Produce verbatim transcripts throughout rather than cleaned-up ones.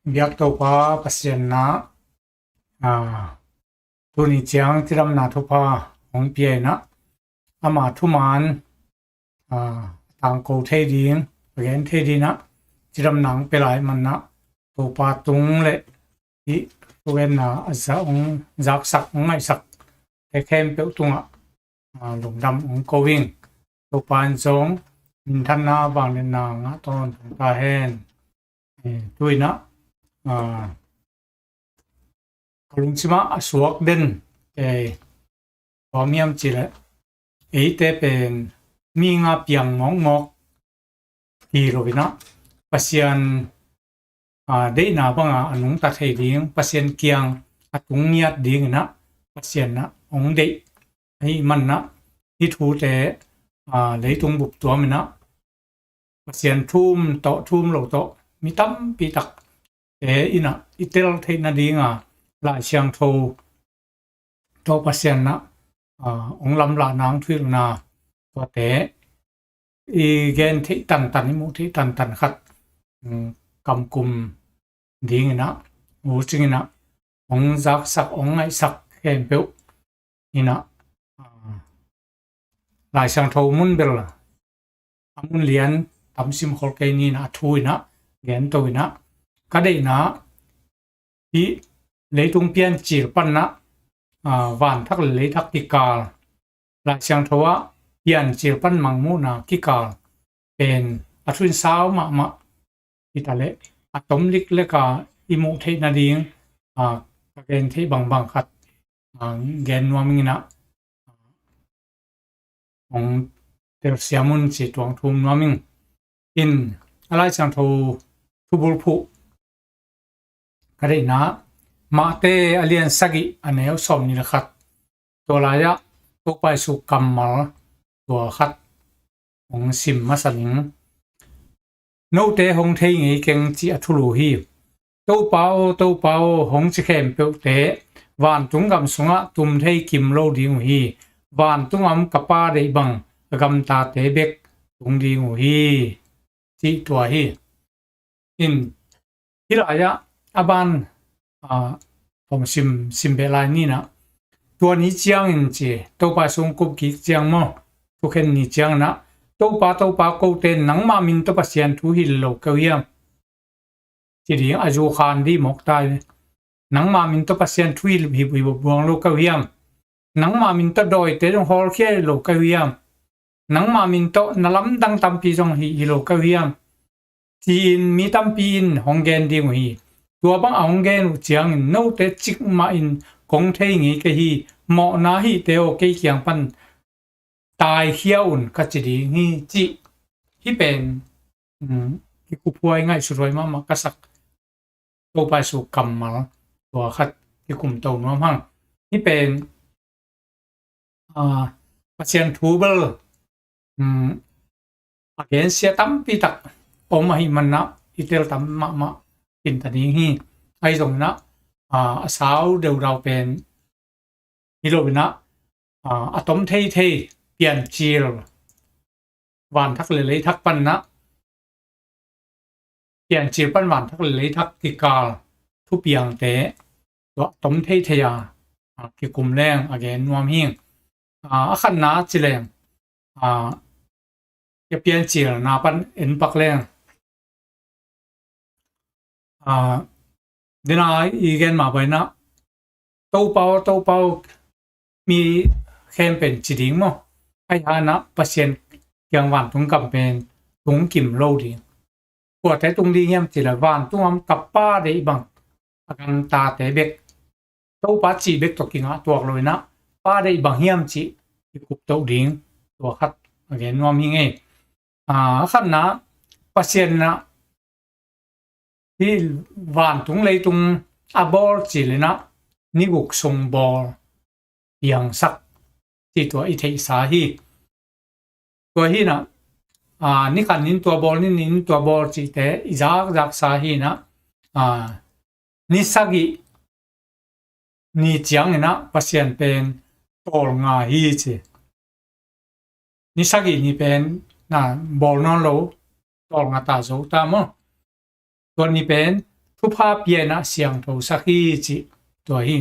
Biak Topa Pasian na, a, tuni ciang cidamna thupha hong pia inah, ama thuman, a, tangko thei ding, a gen thei ding ah cidamna hong pia lai manah, Topa tung le hih thugenna a za hong zaksak, hong ngaihsak te khempeuh tungah, a, lungdam hong ko ing. Topa in zong minthanna vangliatna ngah tawntung ta hen. Eh, tu inah, a, ka lungsimah a suak den, eh, bang hiam cih leh, eite pen mi nga piang mawkmawk hi lo inah, Pasian, a, deihna banga a nungta thei ding, Pasian kiang a tung ngiat ding inah Pasian ah hong deih ahih manah, hih thute, a, leitung bup tuam inah Pasian thu um tawh, thu um lo tawh mi tampi takte inah i tel theih nadinga Lai Siangtho tawh Pasian ah, a, hong lamlahna, hong thuhilhna tuate i gen theih tantan, i muh theih tantan khat, um, kamkum ding inah, u cing inah hong zaksak, hong ngaihsak khempeuh inah, a, Lai Siangtho mun bel a mun lian tam simkhol kei ni inah, a thu inah gen to inah, ka deihna hih leitung piancil panah, a, vanthak le leithak kikal, Lai Siangtho ah piancil pan mangmuhna kikal pen a thu in sau mahmah hi ta leh, a tom liklek a i muh theih nading, a, ka gen theih bangbang khat, a, gen nuam ing inah, hong telsiam un ci tuang thum nuam ing. In, a Lai Siangtho thubulphuh ka deihna, Mate a lian sagih a neu sawmnih le khat, tua lai-ah Topa Jesu kammal tua khat hong sim masa ning. Note hong thei ngei keng cih a thulu hi. Topa aw, Topa aw, hong ci khempeuhte vantung gam sungah tum thei kim lo ding uh hi. Vantung a om ka Pa deih bang a gamtate bek tung ding uh hi, cih tua hi. In, hih lai-ah a ban, a, hong sim, sim beh lai ni inah, tua ni ciangin ci, Topa Jesu hong kup kik ciang maw, thukhen ni ciang inah, Topa, Topa, kote nangma min tawh Pasian thu hilh lo kei uh hiam? Ci ding, a zukhan dih mawk ta hi. Nangma min tawh Pasian thu hilh, hilh, hilh buang lo kei uh hiam? Nangma min tawh dawite zong hawlkhia lo kei uh hiam? Nangma min tawh na lamdang tampi zong hi, hi lo kei uh hiam? Ci-in mi tampi in hong gen ding uh hi. Tua bang a hong gen uh ciangin, note cikmah in kong thei ngei kei hi, mawhna hihte aw, kei kiang pan taikhia un ka ci ding hi, cih. Hih pen, um, kikuphuai, ngaihsuthuai mahmah ka sak Topa Jesu kammal tua khat kikum to nuam hang. Hih pen, a, Pasian thu bel, um, a gensia tampi tak om ahih manah i tel tam mahmah khin ta ding hi. Ahi zong inah, a, a sau deudau pen hi lo inah, a, a tom theithei piancil vanthak le leithak pan inah, piancil pan vanthak le leithak kikal thupiangte tua a tom theithei a, a, kikum leng a gen nuam hi. A, a khatna ci leng, a, a piancilna pan en pak leng, a, dena i gen mah bang inah, Topa aw, Topa aw, mi khempeuh in ci ding maw? Ahi hanah Pasian kiang vantung gam pen tung kim lo ding. Kuate tung ding hiam cih leh, vantung a om ka Pa deih bang a gamtate bek, Topa cih bek tawh kingah tuak lo inah, Pa deih bang hiam cih kikup to ding, tua khat a gen nuam hi ing. A, a khatna, Pasian inah hih vantung leitung a bawl cil inah ni guk sung bawl piangsak, cih tua i theihsa hi. Tua hi inah, a, ni khat ni in tua bawl, ni nih ni in tua bawl cihte i zakzaksa hi inah, a, ni sagih ni ciang inah Pasian pen tawlnga hi ci. Ni sagih ni pen na bawl nawn lo, tawlnga ta, zo ta maw. Tua ni pen thupha pia in ah siangtho sak hi cih tua hi.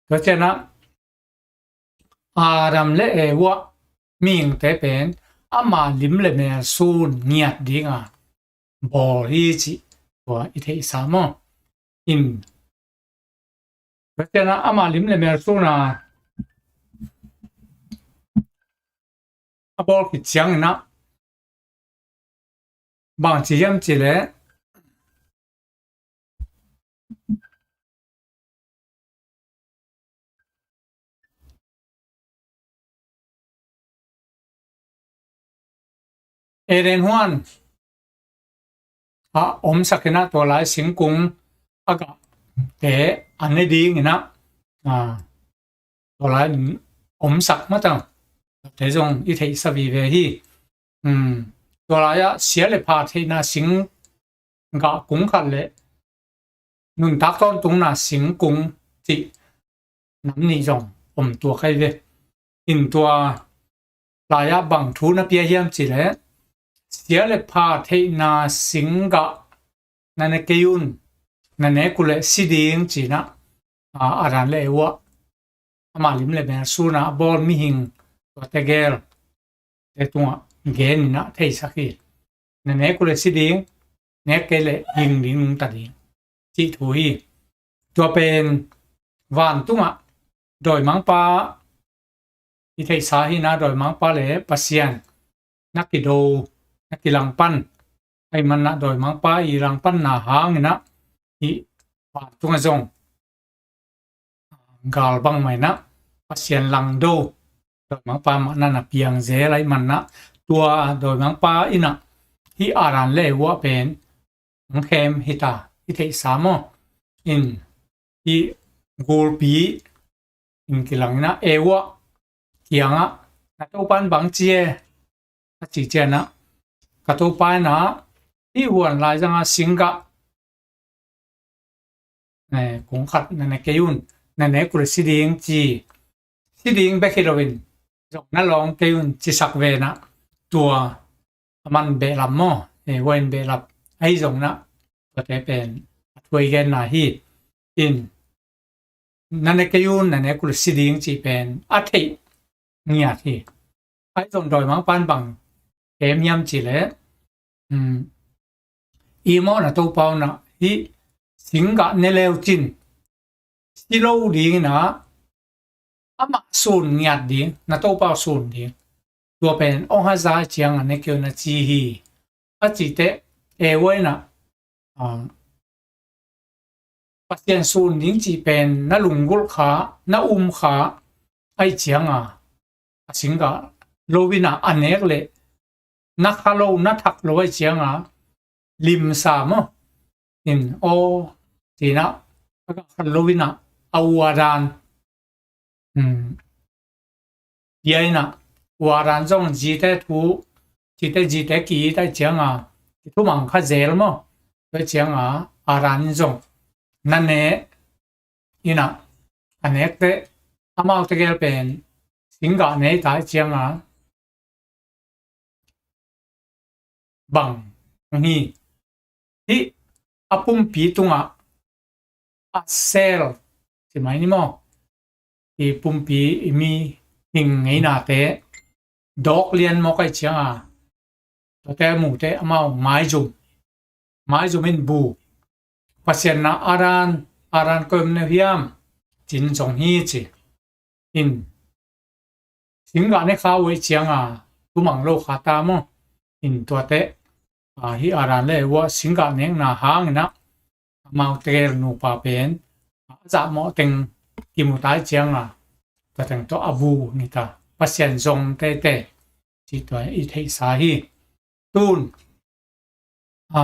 Tua ciangin ah Adam le Eva mihingte pen ama lim le mel sun ngiat dinga bawl hi cih tua i theihsa maw? In tua ciangin ah ama lim le mel suna a bawl khit ciangin ah bang ci hiam cih leh Eden huan a omsak in ah tua lai singkung a gahte a ne dingin ah, a, tua lai omsak mah ta, te zong i theihsa vive hi. Um, tua lai-ah sia le pha theihna singgah kung khat le nuntak tawntungna singkung cih nam nih zong om tuak ahi ve. In tua lai-ah bang thu na pia hiam cih leh sia le pha theihna singgah na ne kei un, na nek uh leh si ding ci-in ah, a, Adam le Eva ama lim le mel suna a bawl mihing tuate gel te tungah gen in ah theisak hi. Na nek uh leh si ding, nek kei leh hing ding nungta ding cih thu hi. Tua pen vantungah dawimangpa i theihsa hi in ah dawimangpa le Pasian na kido, na kilangpan ahih manin ah dawimangpa i langpanna hangin ah hih vantungah zong gal bangmah in ah Pasian langdo dawimangpa mah na na piang zel ahih manin ah tua dawimangpa in ah hih Adam le Eva pen hong khem hi ta i theihsa maw? In hih gulpi in kilang in ah Eva kiangah na Topa in bang ci e a cih ciangin ah ka Topa in ah hih huan lai zanga singgah, eh, kung khat na ne kei un, na nek uh leh si ding ci, si ding bek hi loin zong na lawng kei un cisak ve in ah tua a man behlap maw? Eh, Eva in behlap ahi zongin ah tuate pen a thuai genna hi. In na ne kei un, na nek uh leh si ding cih pen a theih ngiat hi. Ahi zong dawimangpa in bang khem hiam cih leh, um, i mawhna Topa un ah hih singgah ne leu cin si lo dingin ah amah sun ngiat ding, na Topa uh sun ding. Tua pen hong haza ciangin ne kei un a ci hi. A cih teh Eva in ah, ah, Pasian sun ding cih pen na lunggulh kha, na um kha ahih cianga a singgah lo in ah a nek leh na kha lo, na thak lo ahih cianga limsa maw? In aw ci-in ah a gah khat lo in ah a uadan, um, pia in ah uadan zong zite thu, zite, zite ki-it ahih cianga kithumang kha zel maw? Tua cianga Adam in zong na ne in ah a nek teh amaute gel pen singgah ne ta ahih cianga bang hong hi? Hih a pumpi tungah a sel ci mai ni maw? Hih pumpi i mihing ngeinate dawk lian mawk ahih cianga tuate a mute amau maizum, maizum in bu, Pasian in ah Adam, Adam koi om na hiam ci-in zong hi ci. In singgah ne kha uh ahih cianga thumang lo kha ta maw? In tuate, a, hih Adam le Eva singgah nekna hangin ah amaute gel nupa pen a zahmawh teng kimu ta ahih cianga tua teng tawh a bu ni ta, Pasian zong teitei cih tua i theihsa hi. Tun, a,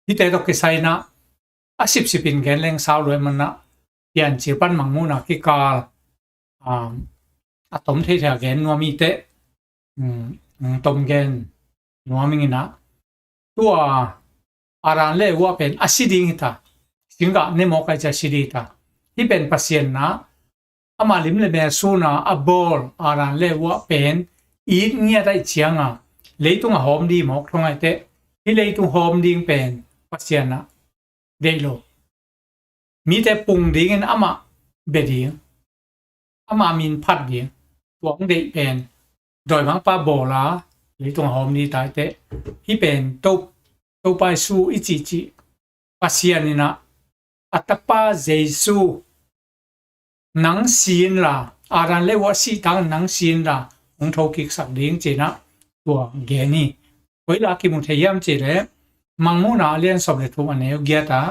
hihte tawh kisai in ah a sipsip in gen leng sau lua ahih manin ah Piancil pan Mangmuhna kikal, a, a tom theithei a gen nuam hi teh, um, um, tom gen nuam ing in ah tua Adam le Eva pen a si ding hi ta. Singgah ne mawk ahih ciang a si ding hi ta. Hih pen Pasian in ah ama lim le mel suna a bawl Adam le Eva pen it ngiat ahih cianga leitung a hawm ding mawk thong ahih teh, hih leitung hawm ding pen Pasian in ah deih lo. Mite pung dingin amah bia ding, ama min phat ding, tua hong deih pen dawimangpa bawl a leitung a hawm ding ta hi teh. Hih pen To, Topa Jesu i cihcih Pasian in ah a tapa Jesu nang si inla, Adam le Eva sih tangin nang si inla hong thokiksak ding ci-in ah tua gen hi. Koi la kimu thei hiam cih leh Mangmuhna a lian sawm le thum a neu giat ah,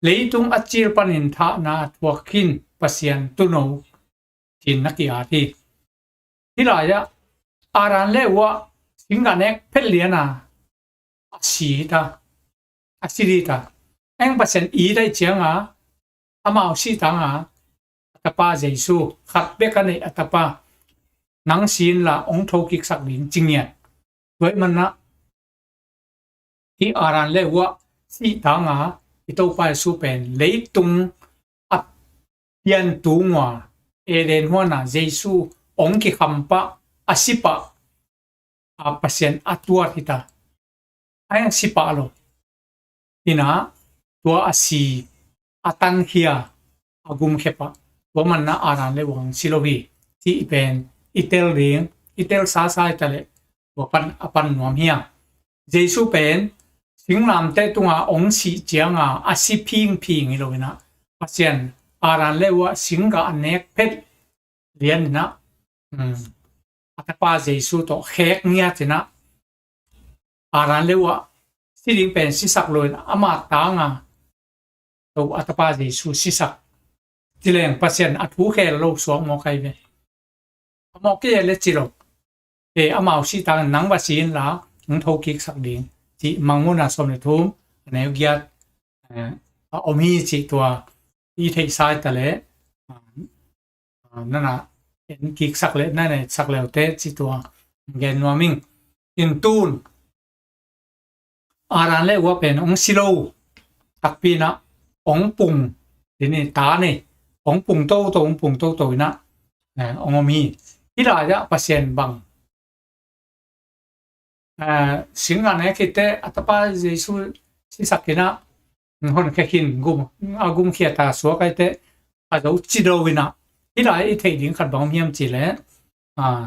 leitung a cil panin thahna a thuak khin Pasian tuuno ci-in na ki-at hi. Hih lai-ah Adam le Eva singgah nek phet lian a, a si ta, a si ding ta. Eng Pasian it ahih ciang a, amau sih tang a, a tapa Jesu khat bek a neih a tapa nang si inla hong thokiksak ding ci ngiat. Tua ahih manin ah hih Adam le Eva sih tang a, i Topa Jesu pen leitung a pian tung ua, Eden huan a Jesu hong kikham pah, a si pah a Pasian a tuat hi ta. A hong si pah lo. Hi in ah tua a si, a tankhia, a gumkhia pah, tua manin ah Adam le Eva hong si lo hi cih pen i tel ding, i tel sasa hi ta leh tua pan a pan nuam hi a. Jesu pen singlamteh tungah hong sih ciang a, a si phingphing hi lo in ah, Pasian Adam le Eva singgah a nek phet lian in ah, um, a tapa Jesu tawh khek ngiat in ah, Adam le Eva si ding pen sisak lo in ah, ama tang a, to a tapa Jesu sisak. Ci leng Pasian a thu khel lo suak mawk hi ve. A mawk kei le ci lo. E, amau sih tangin nang va si inla hong thokiksak ding ci Mangmuhna sawm le thum a neu giat, eh, a om hi cih tua i theihsa hi ta leh, ah, ah, nana en kiksak le, nana etsak le uh teh cih tua gen nuam ing. In tun Adam le Eva pen hong si lo takpi in ah, hong pung, tuni ta nei, hong pung toto, hong pung toto in ah, eh, hong om hi. Hih lai-ah Pasian bang, eh, singgah nek khit teh a tapa Jesu sisak in ah, honkhia khin, gum, a gumkhia ta suak hi teh, a zo ci lo in ah, hih lai i theih ding khat bang om hiam cih leh, ah,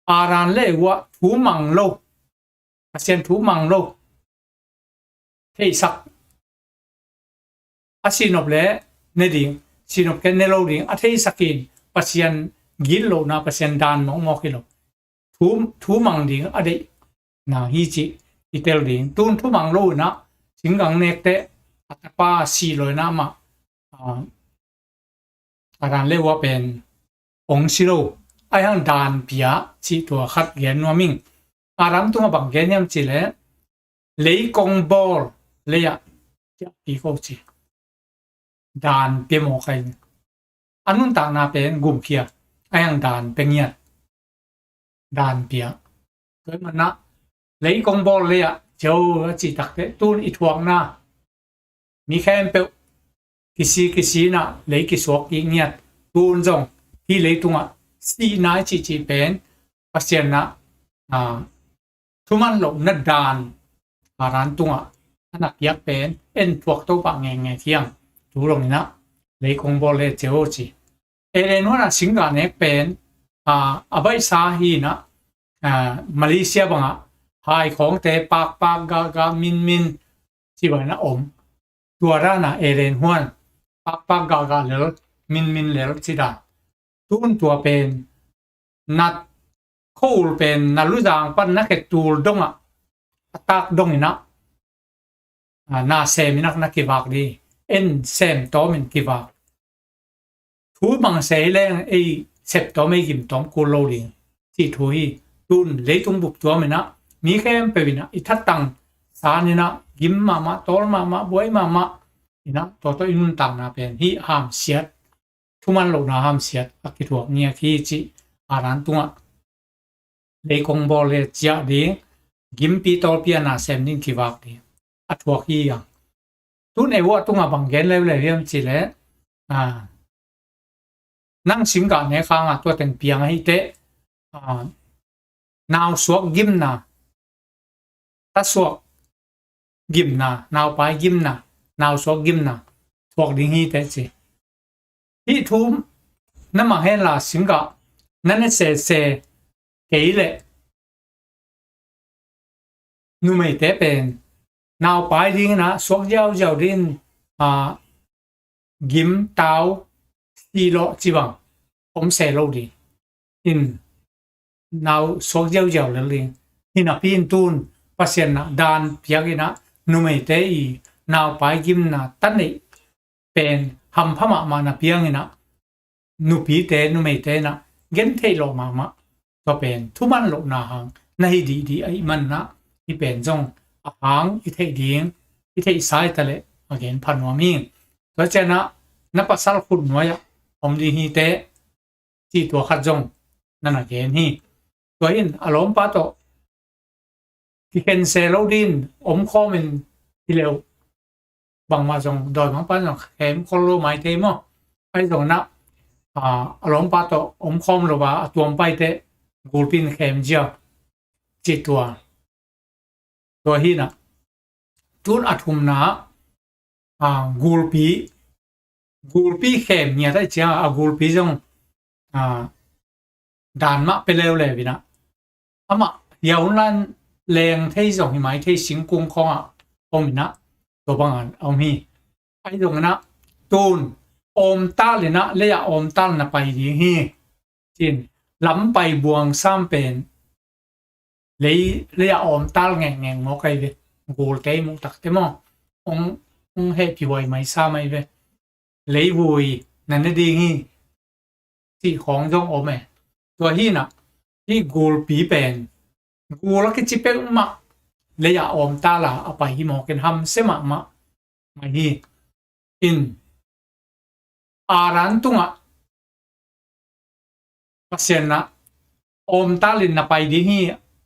Adam le Eva thu mang lo, Pasian thu mang lo, theisak, a sihnop le ne ding, sihnop kei ne lo ding, a theisak in Pasian gitlohna, Pasian daan mawkmawk hi lo. Thu, thu mang ding a deihna hi cih i tel ding. Tun thu mang lo in ah singgah nek teh a tapa si lo in ah amah, ah, Adam le Eva pen hong si lo. Ahih hang daan pia cih tua khat gen nuam ing. Adam tungah bang gen hiam cih leh, leikong bawl lei-ah ciahpih ko ci. Daan pia mawk hi. A nuntakna pen gumkhia, ahih hang daan pia ngiat. Daan pia. Tua ahih manin ah leikong bawl lei-ah cia o a cih tak teh, tun i thuakna, mi khempeuh kisi kisi in ah lei kisuak kik ngiat. Tun zong hih leitungah sihna i cihcih pen Pasian in ah, ah, thuman lohna daan Adam tungah a na piak pen en thuak to pah ngeingei hi hang. Tu zong in ah leikong bawl lei cia o ci. Eden huan a singgah nek pen, ah, a baihsa hi in ah, ah, Malaysia bangah hai khawngte pakpak gahgah minmin ci bangin a om. Tua dan a Eden huan pakpak gahgah lel, minmin lel ci dan. Tun tua pen na khua-ul pen na luzang pan na khe tul dongah, a tak dong in ah, ah, na sem in ah na kivak ding. En sem tawm in kivak. Thu mang se hi leng ei sep tawm, ei gim tawm kul lo ding cih thu hi. Tun leitung bup tuam in ah mi khempeuh in ah i thatang san in ah gim mahmah, tawl mahmah, buai mahmah in ah tua tawh i nuntakna pen hih hamsiat, thuman lohna hamsiat a kithuak ngiat hi cih Adam tungah leikong bawl lei ciah ding, gimpi tawlpi a na sem ding kivak ding a thuak hi hang. Tun Eva tungah bang gen leuleu hiam cih leh, ah, nang singgah nek hang a tua teng piang ahih teh, ah, nausuak gimna, tasuak gimna, naupai gimna, nausuak gimna thuak ding hi teh ci. Hih thu na mang hen la singgah na ne sese kei leh numeite pen naupai dingin ah suak ziauziau dingin, a, gim tau, silawh ci bang om se lo ding. In nau suak ziauziau lel ding. Hi napi in tun Pasian in ah dan piak in ah numeite i naupai gimna ta neih pen hampha mahmah napi hangin ah nupite numeite in ah gentheih lawh mahmah. Tua pen thuman lohna hang na hi dihdih ahih manin ah hih pen zong a hang i theih ding, i theihsa hi ta leh a gen pha nuam hi. Tua ciang ah na pasal khut nuai ah om ding hi teh cih tua khat zong na na gen hi. Tua hi in a lawmpa tawh kikhen se lo dingin omkhawm in hi leh uh, bangmah zong dawimangpa zong khem khol lo mai thei maw? Ahi zongin ah, a, a lawmpa tawh omkhawm lo a, a tuam paite gulpi in khem ziau cih tua. Tua hi in ah tun a thumna, a, gulpi, gulpi khem ngiat ahih ciang a gulpi zong, a, dan mah pia leuleu in ah amah hia hun lan leng thei zong hi mai thei, singkung khawngah om in ah tua bangin a om hi. Ahi zongin ah tun awmtal in ah lei ah awmtal na pai ding hi. Cin lampai buang sam pen lei, lei ah awmtal ngekngek ngawk ahi ve. Gulte i muh takte maw, hong, hong hehpih huai mai sam ahi ve. Leivui na ne ding hi cih khawng zong om e. Tua hi in ah hih gulpi pen gul a kici peuhmah lei ah awmtal a a pai hi mawk in hamsia mahmah mai hi. In Adam tungah Pasian in ah awmtal in na pai ding hi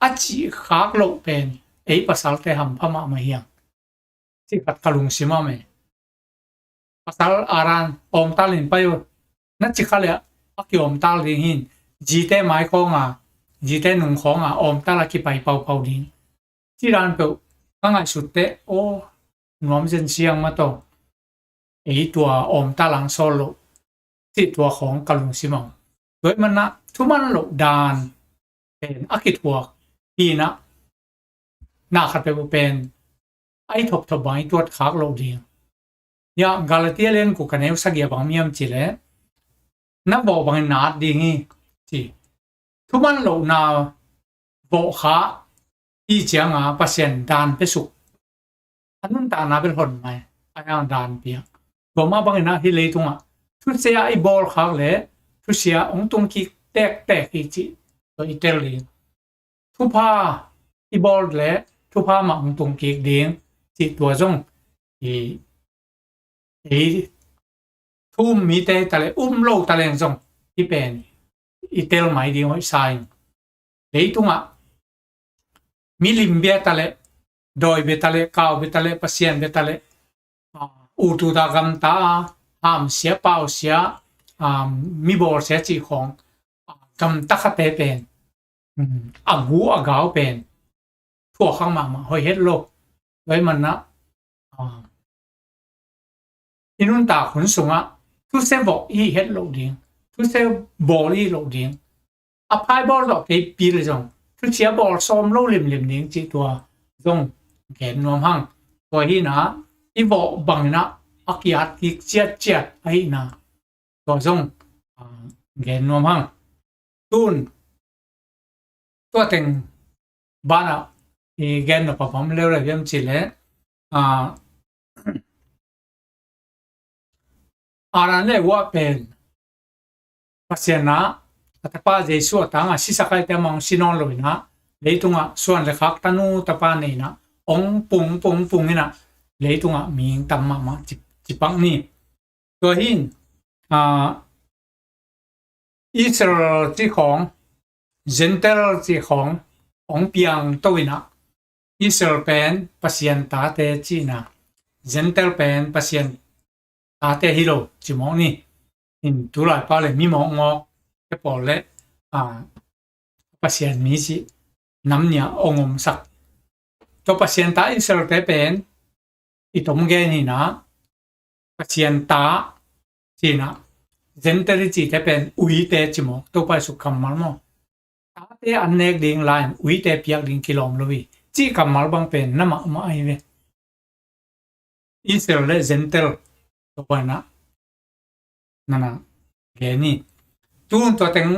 a cih khak loh pen ei pasalte hampha mahmah hi hang cih khat ka lungsim ah om e. Pasal Adam awmtal in pai uh na ci kha leh a kiawmtal ding hi in, zite mai khawng a, zite nung khawng a awmtal a kipai paupau ding. Ci dan peuh ka ngaihsut teh, aw, nuam zen siang mah tawh ei tua awmtal ang sawl loh cih tua khawng ka lungsim ah om. Tua ahih manin ah thuman loh dan pen a kithuak hi in ah na khat peuh pen a i thopthop bang i tuat khak loh ding. Hia Galatia lian guk a neu sagih ah bang om hiam cih leh na vawh bangin na at ding hi ci. Thuman lohna vawh kha i ciang a Pasian dan pia suk a nuntakna bel hon mai, a hiang dan piak. Tua mah bangin ah hih leitungah thusia i bawl khak leh thusia hong tung kik tektek hi cih tua i tel ding. Thupha i bawl leh thupha mah hong tung kik ding cih tua zong i, i thu um mite hi ta leh um lo ta leng zong hih pen i tel mai ding hoihsa in. Leitungah milim bia ta leh, dawi bia ta leh, kau bia ta leh, Pasian bia ta leh, a, ut ut a gamta a, hamsia pausia, a, mi bawlsia cih khawng, a, gamta khate pen, um, a gu a gau pen thuak khak mahmah, hoih het lo. Tua ahih manin ah, a, i nuntak hun sungah thusia vawh i hih het loh ding, thusia bawl i hih loh ding. A pha i bawl zawh kei pi leh zong thusia bawl sawm lo limlim ding cih tua zong gen nuam hang. Tua hi in ah i vawh bangin ah a ki-at kik ciatciat ahihna tua zong, a, gen nuam hang. Tun tua teng banah i gen nop a bang om leuleu hiam cih leh, a, Adam leh Eva pen Pasian in ah a tapa Jesu a tangin a sisak ahih teh amah hong si nawn lo in ah leitungah suan leh khak tanu tapa nei in ah hong pung pung pung in ah leitungah mihing tam mahmah ci, ci pak ni. Tua hi in, a, Israel cih khawng, Gentile cih khawng hong piang to in ah Israel pen Pasian tate cihna, Gentile pen Pasian tate hi lo ci mawk ni. In tulaipa leh mi mawkmawk te pawl leh, a, Pasian mi cih nam nih ah hong omsak. Tua Pasian ta Israel-te pen i tom gen hi na, Pasian ta ci na, Gentile i cite pen uite ci maw, Topa Jesu kammal maw. Tate an nek ding lai-in uite piak ding kilawm lo hi, ci kammal bang pen na mahmah ahi ve. Israel le Gentile, tua pai na, nana gen hi. Tun tua teng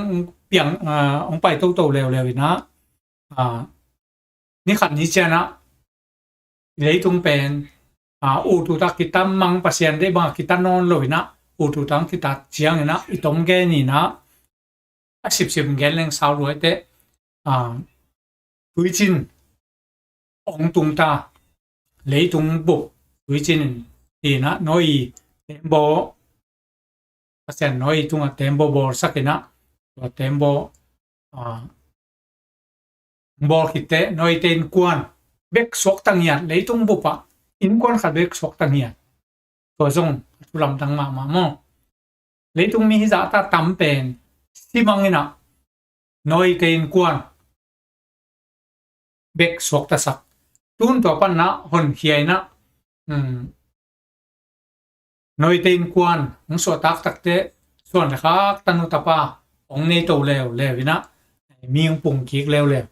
piang, ah, hong pai toto leuleu hi na, ah, ni khat ni ciang ah, leitung pen, ah, ut ut a kita mang, Pasian deih bang a kita nawn lo hi na, ut ut a kita ciang hi na, i tom gen hi na, a sipsip gen leng sau lua hi teh, ah, tuicin hong tung ta, leitung bup tuicin in, hi na, Noah i teembaw, Pasian Noah i tungah teembaw bawlsak hi na, tua teembaw, ah, bawl khit teh Noah i te innkuan bek suakta ngiat, leitung bup ah innkuan khat bek suakta ngiat. Tua zong a thu lamdang mahmah maw. Leitung mi hizah ta tam pen si mang hi na, Noah i te innkuan bek suakta sak. Tun tua pan na honkhia hi na, um, Noah i te innkuan hong suahtak tak teh, suan le khak tanu tapa hong nei to leuleu hi na, mi hong pung kik leuleu.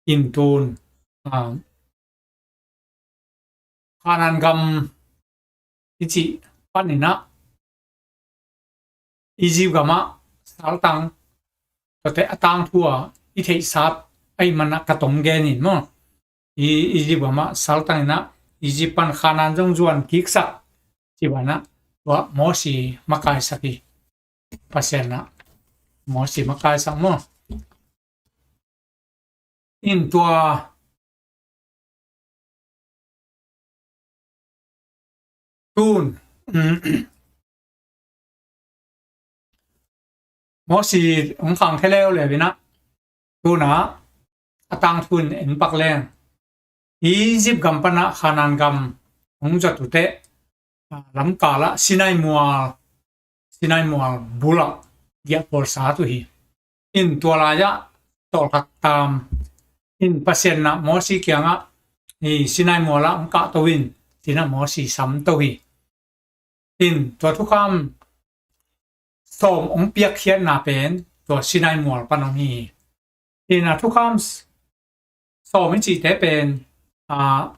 In tun, ah, Kanaan gam i cih pan hi na, Egypt gam ah saltang, tua teh a tangthu a i theihsa ahih man a ka tom gen hi maw. I Egypt gam ah saltang hi na, Egypt pan Kanaan zong zuan kiksak, ci bang na, tua Mosi makaisak hi. Pasian na Mosi makaisak maw. In tua tun, um, Mosi hong khangkhia leuleu hi na, tun a a tangthu in en pak leng, Egypt gam pan a Kanaan gam hong zuat uh teh, ah, lamkal ah Sinai mual, Sinai mual bul ah giahpawl sat uh hi. In tua lai ah tawlkhat tam in Pasian na Mosi kiang ah, hi Sinai mual ah hong kahto in, ci na Mosi samto hi. In tua thukham sawm hong piakkhiatna pen tua Sinai mual pan hong hi hi. In a thukham sawm i cihte pen, ah,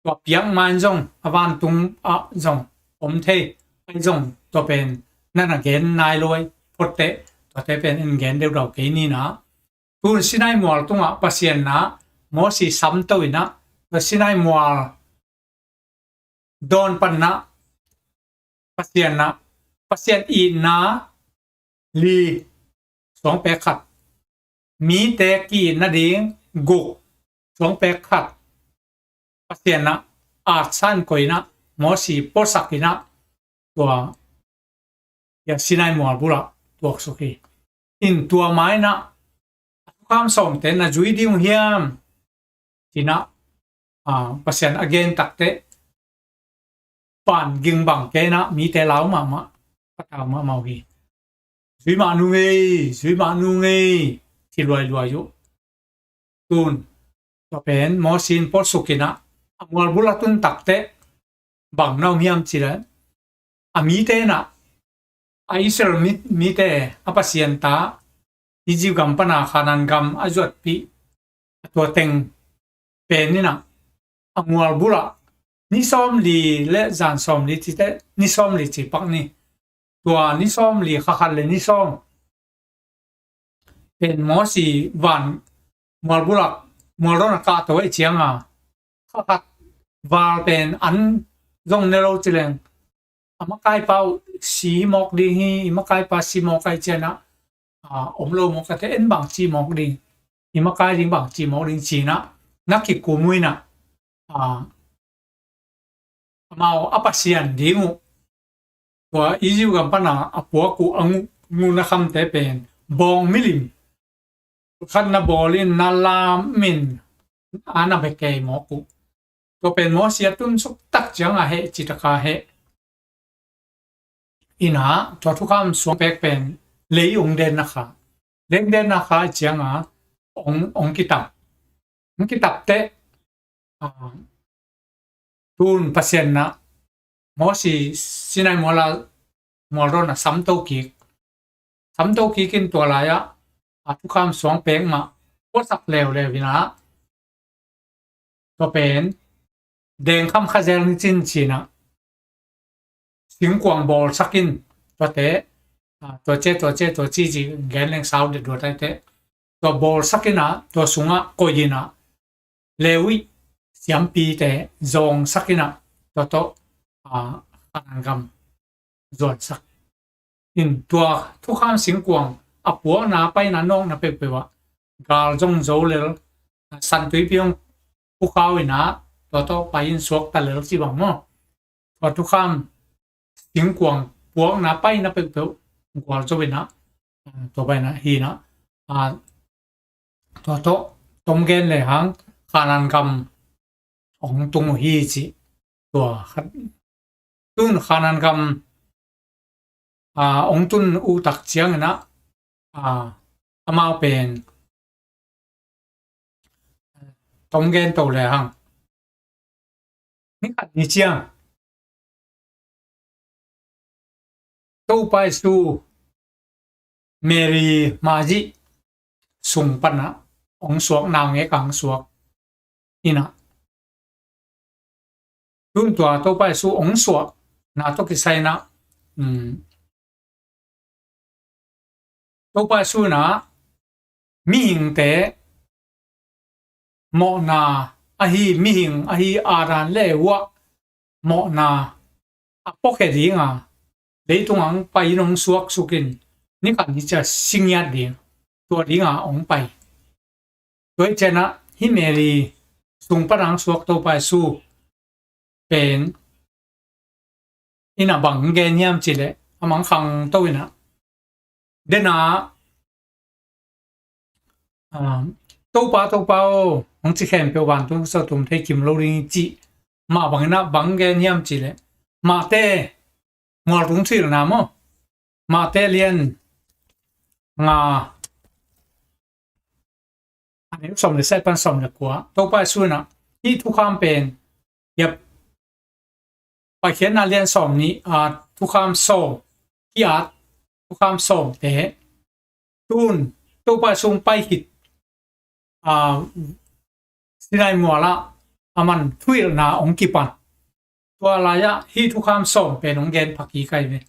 tua piak ma in zong a vantung ah zong om thei, ahi zong tua pen nana gen nai lo ahi phot teh, tuate pen in gen deuhdeuh kei ni na. Tun Sinai mual tungah Pasian na Mosi samto hi na, tua Sinai mual dawn pan na Pasian na, Pasian itna li suangpek khat, mite ki-itna ding guk suangpek khat, Pasian na atsan koih na Mosi puaksak hi na, tua, ya, Sinai mual bul ah tuaksuk hi. In tua mai na, a thukham sawmte na zui ding uh hiam, ci na, ah, Pasian a gen tak teh, pan ging bang kei na, mite lau mahmah, patau mahmah uh hi. Zui mah nung ei, zui mah nung ei, ci luailuai uh. Tun tua pen Mosi in puaksuk hi na, a mual bul a tun tak teh bang na om hiam cih leh, a mite na, a Israel mi, mite, a Pasian ta, Egypt gam pan a Kanaan gam a zuatpih, a tua teng pen hi na, a mual bul ah ni sawmli le zan sawmli ci teh, ni sawmli ci pak ni. Tua ni sawmli, kha khat le ni sawm pen Mosi van mual bul ah, mual dawn a kahto ahih ciang a, kha khat val pen an zong ne lo ci leng, a makaipa uh si mawk ding hi, i makaipa si mawk ahih ciang a, ah, om lo mawk a, te en bang ci mawk ding, i makai ding bang ci mawk ding, ci na, na kikum uh hi na, ah, amau a pasian ding uh, tua Egypt gam pan a a puak uh a nguh, nguhna khamte pen bawng milim khat na bawl in, na lam in, a na bia kei mawk uh. Tua pen Mosi a tunsuk tak ciang a heh, ci tak a heh. Ina, tua thukham suangpek pen lei ong denna kha, lei ong denna kha ciang a ong, ong kitap. Ong kitap teh, ah, Tun Pasian in ah Mosi Sinai mual ah, mual dawn ah samto kik. Samto kik in tua lai-ah a thukham suang pek mah puasak leuleu in ah, tua pen dengkham khazel ni cin cin ah singkuang bawlsak in, tuate, a, tua cia, tua cia, tua ci ci gen leng sau det duat aite. Tua bawlsak in ah, tua sungah koih in ah, Levi siampite zawngsak in ah, tua tawh, a, Kanaan gam zuansak in. Tua thukham singkuang a puakna paina nawkna peuhpeuh ah gal zong zo lel, San Tuipi hong phukhau in ah, tua tawh pai in suakta lel ci bang maw. Tua thukham singkuang puakna paina peuhpeuh gualzo in ah, tua paina hi in ah, a, tua tawh tom gen le hang Kanaan gam hong tung uh hi ci. Tua khat, tun Kanaan gam, a, hong tun uh tak ciangin ah, a, amau pen tom gen to le hang, ni khat ni ciang Topa Jesu Mary maizih sung pan ah hong suak, naungek ah hong suak in ah, tun tua Topa Jesu hong suakna tawh kisai in ah, um, Topa Jesu in ah mihingte mawhna ahi, mihing ahi Adam le Eva mawhna a puakhia ding a, leitung ah hong pai in hong suaksuk in, ni khat ni ciang si ngiat ding, tua ding a hong pai. Tua hi ciang ah hih Mary sung pan ah hong suak Topa Jesu pen in ah bang gen hiam cih leh, a mangthang to in ah, den ah, ah, Topa, Topa aw, hong ci khempeuh vantung sung ah tum thei kim lo ding hi ci. Mah bang in ah bang gen hiam cih leh, Mate mual tung thuhilhna maw, Mate lian nga, a neu sawm le sagih pan sawm le kua, Topa Jesu in ah hih thukham pen, hiap, Paikhiatna lian sawm nih, a, thukham sawm, hih a thukham sawmte, tun Topa Jesu hong pai khit, a, Sinai mual ah aman thuhilhna hong kipan. Tua lai-ah hih thukham sawm pen hong gen pha kik hi ve.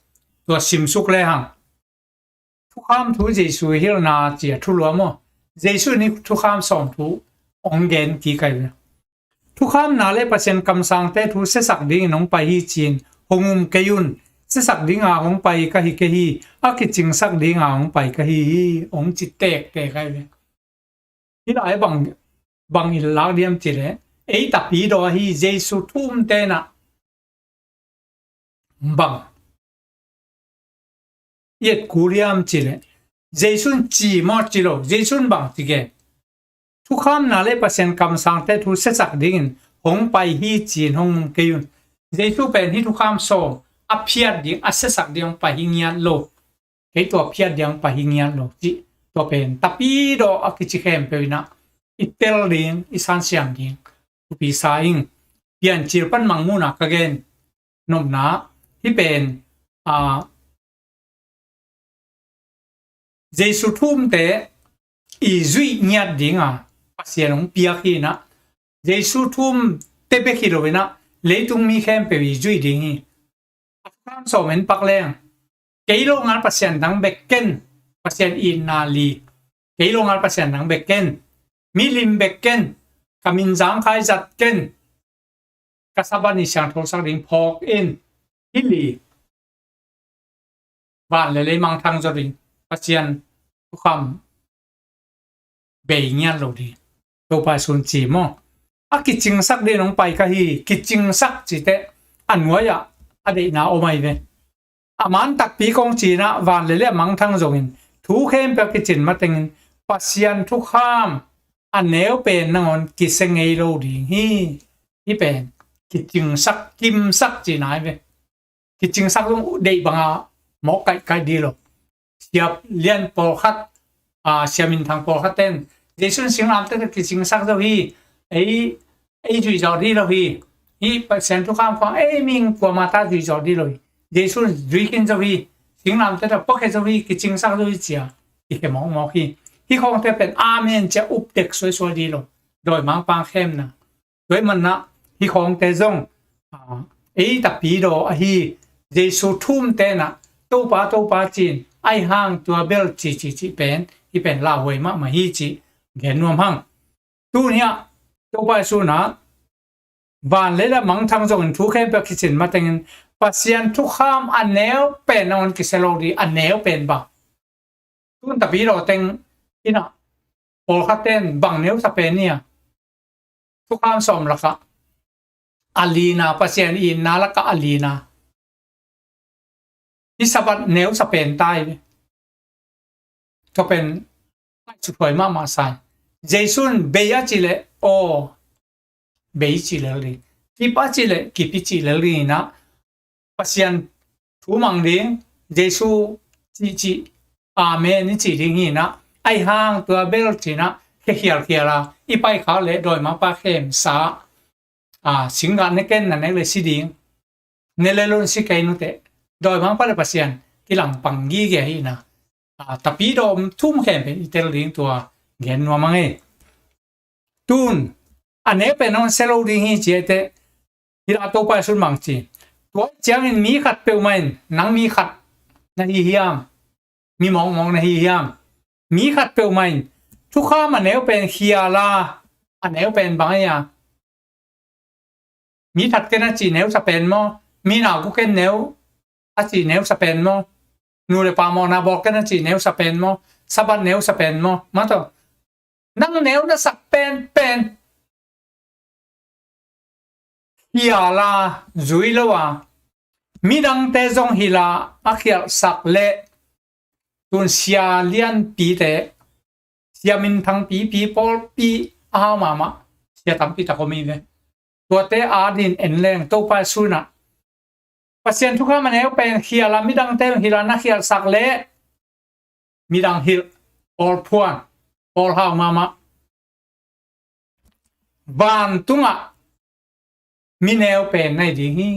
Tua simsuk le hang. Thukham thu Jesu hilhna ci-a thulu maw. Jesu in thukham sawm thu hong gen kik hi ve. Thukhamna le Pasian kamsangte thu siasak dingin hong pai hi ci-in hong um kei un. Siasak dinga hong pai ka hi kei hi. A kicingsak dinga hong pai ka hi hi. Hong ci tektek hi ve. Hih lai bang, bang i lak diam cih leh, ei tapidaw ahi Jesu thu umte in ah bang i et kul hiam cih leh, Jesu in ci maw, ci lo, Jesu in bang ci gen? Thukhamna le Pasian kamsangte thu siasak dingin hong pai hi ci-in hong um kei un. Jesu pen hih thukham sawm a phiat ding, a siasak ding hong pai hi ngiat lo. Kei tua phiat ding hong pai hi ngiat lo cih, tua pen tapidaw a kici khempeuh in ah i tel ding, i sansiam ding thupi sa ing. Piancil pan Mangmuhna ka gen nopna, hih pen, a, Jesu thu umte i zuih ngiat dinga Pasian hong piak hi in ah, Jesu thu umte bek hi lo in ah, leitung mi khempeuh i zuih ding hi. A thukham sawm en pak leng, kei lo ngal Pasian dang bek ken, Pasian itna li, kei lo ngal Pasian dang bek ken, milim bek ken, ka min zangkhai zat ken, ka Sabbath ni siangthosak ding phawk in, hih li, van le lei mangthang zaw ding, Pasian thukham bei ngiat lo ding. Topa Jesu in ci maw. A kicingsak dingin hong pai ka hi, kicingsak cih teh a nuai-ah a deihna om ahi ve. A man takpi kong ci in ah van le lei a mangthang zongin thu khempeuh a kicin matengin Pasian thukham a neu pen nangawn kisia ngei lo ding hi. Hih pen kicingsak, kimsak cihna ahi ve. Kicingsak zong deih banga mawk kaihkaih dih lo. Siap lian pawlkhat, a, siaminthang pawlkhat ten Jesu in singlamteh kicingsak zo hi, ei, ei zuih zawh dih lo hi, Hih Pasian thukham khawng ei mihing kuamah ta zui zawh dih lo hi. Jesu in zui khin zo hi. Singlamteh ah puakhia zo hi, kicingsak zo hi ci-a i khe mawkmawk hi. Hih khawngte pen amen ci-a update suaisuai dih lo. Dawimangpa khemna. Tua ahih manin ah hih khawngte zong, ah, ei tapidaw ahi Jesu thu-um tenah Topa, Topa ci-in, ahih hang tua bel ci, ci, ci pen, hih pen lauhuai mahmah hi cih gen nuam hang. Tuni-ah Topa Jesu in ah van le lei a mangthang zongin thu khempeuh kicin matengin Pasian thukham a neu pen nangawn kisia lo dih, a neu pen bang. Tun tapidaw teng in ah pawlkhatte in bang neusa pen hi a, thukham sawm lakah a lina, Pasian itna lakah a lina, hih Sabbath neusa pen ta hi ve. Tua pen ngaihsuthuai mahmah sa hi. Jesu in bei a cih leh aw, bei cih lel ding. Kip a cih leh kip i cih lel ding hi-in ah, Pasian thu mang ding, Jesu cihcih amen i cih ding hi-in ah, ahih hang tua bel ci-in ah khe khialkhial a, i paikhak leh dawimangpa khemsa, a, singgah ne ken, na nek leh si ding, ne lel un si kei nuteh, dawimangpa leh Pasian kilangpang gige hi-in ah, a, tapidaw thu-um khempeuh i tel ding, tua gen nuam hang e. Tun a neu pen nangawn sia lo ding hi ci-a teh, hih lai Topa Jesu in bang ci, tua ciangin mi khat peuhmah in, nang mi khat na hi hiam, mi mawkmawk na hi hiam, mi khat peuhmah in thukham a neu pen khial a, a neu pen bang hi a, mi that ken a cih neusa pen maw, mi nau gu ken neu a cih neusa pen maw, nu leh pa mawhna bawl ken a cih neusa pen maw, Sabbath neusa pen maw, mah tawh nang neu na sak penpen khial a, zui lo a, midangte zong hilh a a khialhsak leh, tun sia lianpite, sia minthang pipi, pawlpi a hau mahmah sia tampi tak om hi ve. Tuate adingin en leng Topa Jesu in ah Pasian thukham a neu pen khial a, midangte hilh a na khialhsak leh, midang hilh, pawlphuan, pawlhau mahmah, vantungah mi neu pen na hi ding hi.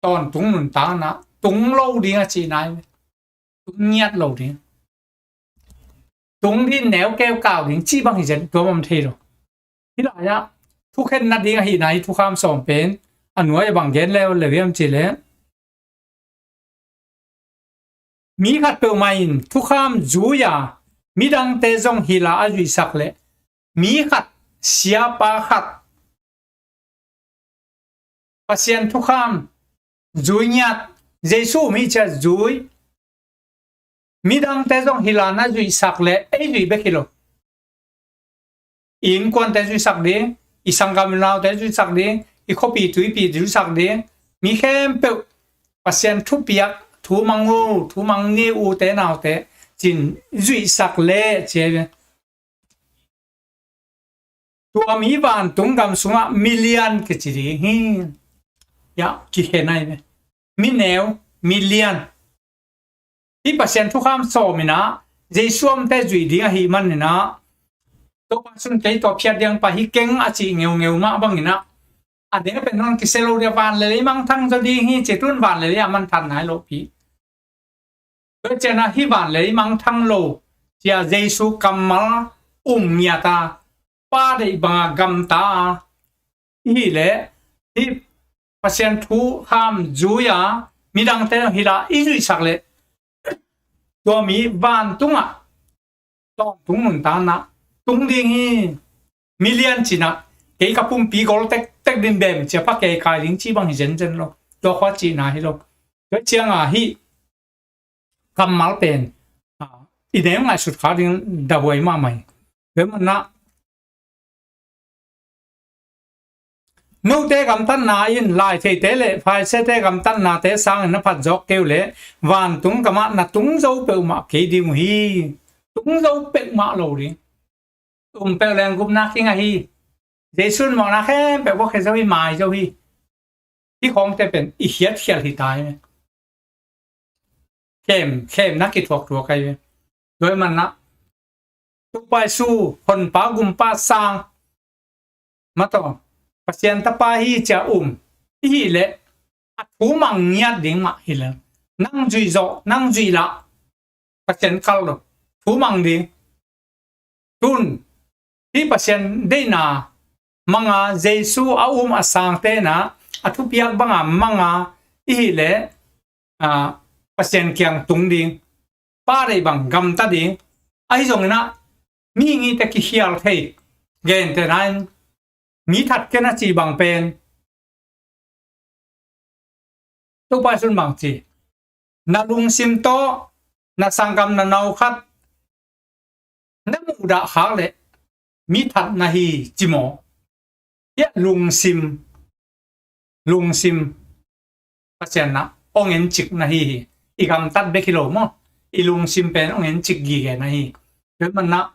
Tawntung nuntakna tung lo ding a cihna hi. Tung ngiat lo ding. Tung dih, neu keu kau ding cih bang hi zen, tua bang thei lo. Hih lai-ah thukhen nading ahihna hi thukham sawm pen a nuai-ah bang gen leu leu hiam cih leh, mi khat peuhmah in thukham zui a, midangte zong hilh a a zuihsak leh, mi khat, siapa khat, Pasian thukham zui ngiat, Jesu um hi ci-a zui, midangte zong hilh a na zuihsak leh, ei zuih bek hi lo, i innkuante zuihsak ding, i sanggam i naute zuihsak ding, i khuapi tuipi zuihsak ding, mi khempeuh Pasian thupiak, thu mang uh, thu mang ni uh, ute naute ci-in zuihsak leh ci hi ve. Tua mi vantung gam sungah milian kici ding hi. Hiah kikhen ahi ve. Mi neu, milian. Hih Pasian thukham sawm in ah Jesu omte zuih ding ahih manin ah, Topa Jesu in kei tua phiat ding pa hi keng a cih ngeungeu mah bangin ah, a neu pen nangawn kisia lo dih a, van le lei mangthang zaw ding hi ci-a, tun van le lei a mangthang nai lo pi. Tua ciangin ah hih van le lei mangthang lo ci-a Jesu kammal um ngiat a, Pa deih banga gamta a, i hih leh hih Pasian thukham zui a, midangte hilh a i zuihsak leh, tua mi vantungah tawntung nuntakna tung ding hi. Milian ci-in ah, kei ka pumpi gol tektek ding bem ci-a pha kei kai ding cih bang hi zenzen lo. Tua khua cihna hi lo. Tua ciangin ah hih kammal pen, a, i neu ngaihsut kha ding dahuai mahmah hi. Tua manin ah note gamtatna in laitheite leh Pharisee-te gamtatnate sangin na phat zawk kei uh leh, vantung gamah na tung zo peuhmah kei ding uh hi. Tung zo peuhmah lo ding. Um peuh leng gupna king ahi. Jesu in mawhna khempeuh puakhia zo hi, mai zo hi. Hih khawngte pen i khiatkhial hi ta hi. Khem, khemna kithuakthuak ahi ve. Tua ahih manin ah Topa Jesu, Honpa, Gumpa, Sang, mah tawh, Pasian tapa hi cia um i hih leh a thu mang ngiat ding mah hi leh, nang zuih zawh, nang zuih lah, Pasian kal lo, thu mang ding. Tun hih Pasian deihna manga, Jesu a um a sangte na a thupiak banga manga i hih leh, a, Pasian kiang tung ding, Pa deih bang gamta ding. Ahi zongin ah mi ngite kikhial thei, gentehna in mi that ken a cih bang pen Topa Jesu in bang ci, na lungsim tawh na sanggam na nau khat na muhdah khak leh mi that na hi, ci maw? Hiah lungsim, lungsim Pasian na hong encik na hi hi. I gamtat bek hi lo maw, i lungsim pen hong encik gige na hi. Tua hi manah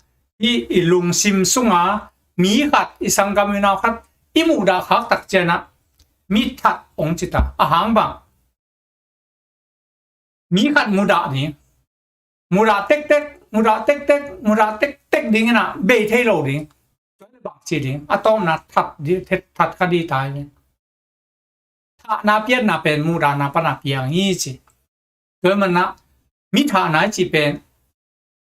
hih i lungsim sunga mi khat, i sanggam i nau khat i muhdah khak tak cianah mi that hong cita. A hang bang, mi khat mudah ding, mudah tektek, mudah tektek, mudah tektek ding inah bei thei lo ding. Tua le bang ci ding, a tawpna that di, that, that kha di tai. Thahna piatna pen muhdahna pana piang hi ci. Tua hi manah mi thahna i ci pen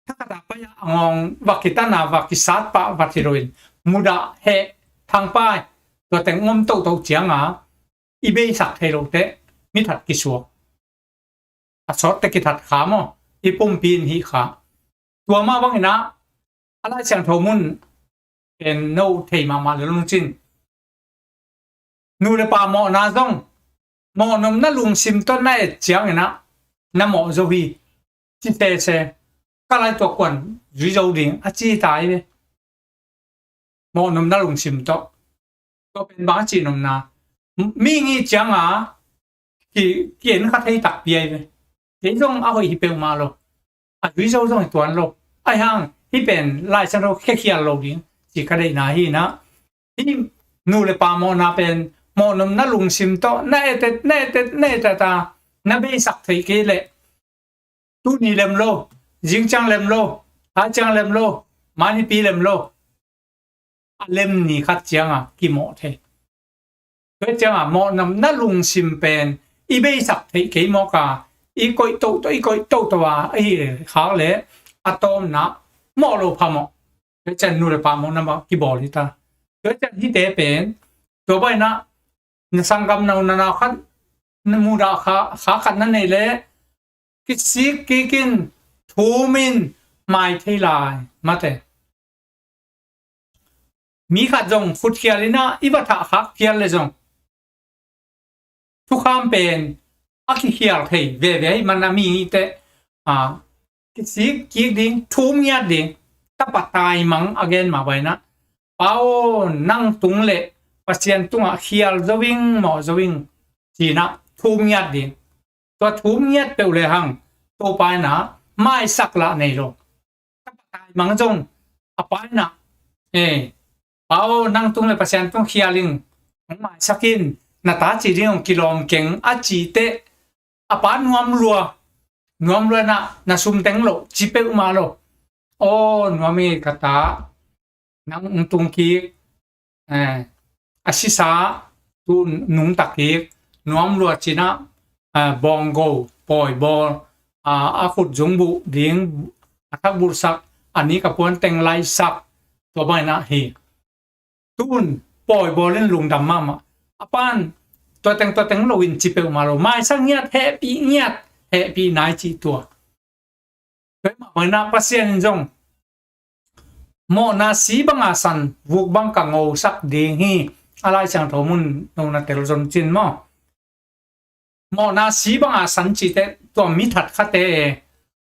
thakhatah pai-ah a ngawng va kitana, va kisat pah va thi loin mudah heh thangpai, tua teng ngom tohtoh cianga i beisak thei lote mi that kisuak. A sawtte kithat kha maw, i pumpi in hih kha. Tua mah banginah a Lai Siangtho mun pen no thei mahmah le lungcin, nu le pa mawhna zong mawhnopna lungsim tawh na et cianginah na mawh zo hi. Ci sese, ka lai tuak kuan zui zo ding a ci tai ve. Mawhnopna lungsim tawh. Tua pen bang a cihnopna, mi ngih cianga ki, ki en kha thei takpi ai ve. Kei zong a hoih hi peuhmah lo, a zui zo zong hi tuan lo. Ahi hang hih pen Lai Siangtho khekhial lo ding ci ka deihna hi inah, hih nu le pa mawhna pen mawhnopna lungsim tawh na etet, na etet, na etet a na beisak theih kei leh tuni lem lo, zing ciang lem lo, lai ciang lem lo, mai nipi lem lo, a lem ni khat cianga kimawh thei. Tua cianga mawhnopna lungsim pen i beisak theih kei mawk a, i koih tohtoh, i koih tohtoh a, ahi khak leh a tawpna mawh lo phamawh. Tua ciang nu le pa mawhna mah kibawl hi ta. Tua ciang hihte pen tua banginah na sanggam na u na nau khat na mudah kha, kha khat na neih leh kisik kikin thum in mai thei lai mate. Mi khat zong khutkhial inah i va thah khak phial le zong thukham pen a kikhial thei veve hi manah mi ngihte, a, kisik kik ding, thum ngiat ding. Tapa taimang a gen mah banginah, Pa aw, nang tung le Pasian tungah khial zo ing, mawh zo ing, cinah thum ngiat ding. Tua thum ngiat peuh le hang Topa inah maisak lah nei lo. Tapa taimang zong a pa inah, eh, Pa aw, nang tung le Pasian tung khial ing, hong maisak in, na ta ci ding hong kilawm keng a cih teh a pa nuam lua, nuam lua inah na sum teng loh ci peuhmah lo. Aw, nuam hi ka ta, nang hong tung kik, eh, a sisa tu nungta kik, nuam lua cinah, eh, bawnggo pawi bawl, a, a khut zungbuh ding, a thak bulhsak, a nik a puan teng laisak, tua banginah hi. Tun pawi bawl in lungdam mahmah. A pan tua teng, tua teng lo in ci peuhmah lo. Maisak ngiat, hehpih ngiat, hehpih nai cih tua. Tua hi mah banginah Pasian in zong mawhna si banga san, vuk bang ka ngosak ding hi. A Lai Siangtho mun no na tel zon cin maw? Mawhna si banga san cihte tua mi that khate,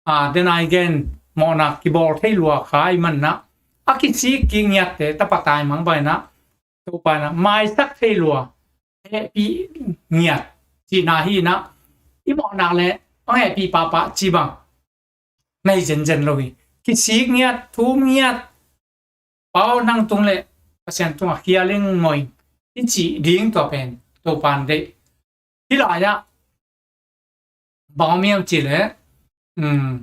a, denai gen mawhna kibawl thei lua kha i manah a kisik kik ngiatte tapa taimang banginah Topa inah maisak thei lua, hehpih ngiat cihna hi inah, i mawhnak le hong hehpih pahpah ci bang na hi zenzen lo hi. Kisik ngiat, thum ngiat, Pa aw, nang tung le Pasian tungah khial ing, mawh ing i cih ding tua pen Topa in deih. Hih lai-ah bang om hiam cih leh, um,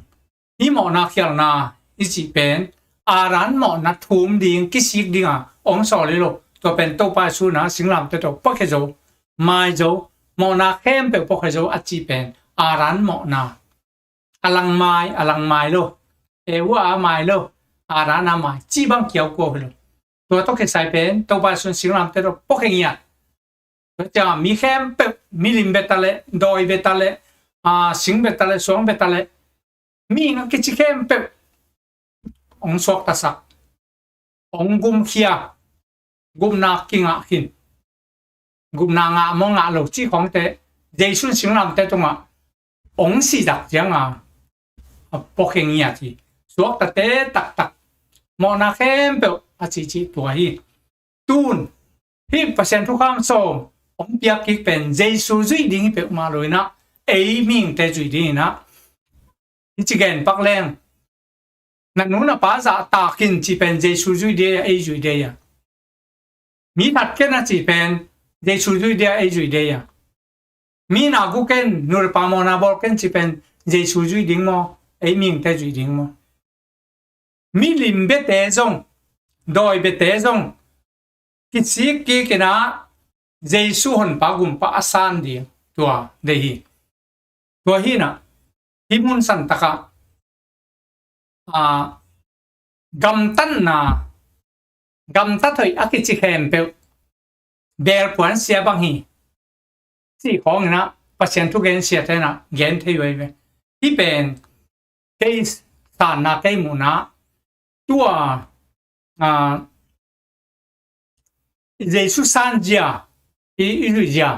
hih mawhna khialna i cih pen Adam mawhna thum ding, kisik dinga hong sawl hi lo. Tua pen Topa Jesu in ah singlamteh tawh puakhia zo, mai zo, mawhna khempeuh puakhia zo a cih pen Adam mawhna. A langmai, a langmai lo. Eva a mai lo. Adam a mai. Cih bang kiau kua hi lo. Tua tawh kisai pen Topa Jesu in singlamteh tawh puakhia ngiat. Tua ciang mi khempeuh, milim bia ta leh, dawi bia ta leh, a, sing bia ta leh, suang bia ta leh, mihing a kici khempeuh hong suaktasak, hong gumkhia, gupna kingah khin. Gupna ngah maw ngah lo cih khawngte Jesu in singlamteh tungah hong sihtak ciangin a puakhia ngiat hi. Suaktate taktak, mawhna khempeuh a cihcih tua hi. Tun hih Pasian thukham sawm hong piak kik pen Jesu zuih ding hi peuhmah lo in ah, ei mihingte zuih ding in ah, hih ci gen pak leng, na nu na pa zahtak in cih pen Jesu zuih ding a, ei zuih ding a? Mi that ken a cih pen Jesu zuih ding a, ei zuih ding a? Mi na gu ken, nu le pa mawhna bawl ken cih pen Jesu zuih ding maw, ei mihingte zuih ding maw? Milim biate zong, dawi biate zong kisik kik in ah, Jesu Honpa Gumpa a san ding, tua deih hi. Tua hi in ah, hih mun santak ah, a, gamtatna, gamtat hoih a kici khempeuh belpuan sia bang hi, cih khawng in ah Pasian thugen siate in ah gen thei uh hi ve. Hih pen kei sanna, kei muhna, tua, a, Jesu sanzia, i, i zuihzia,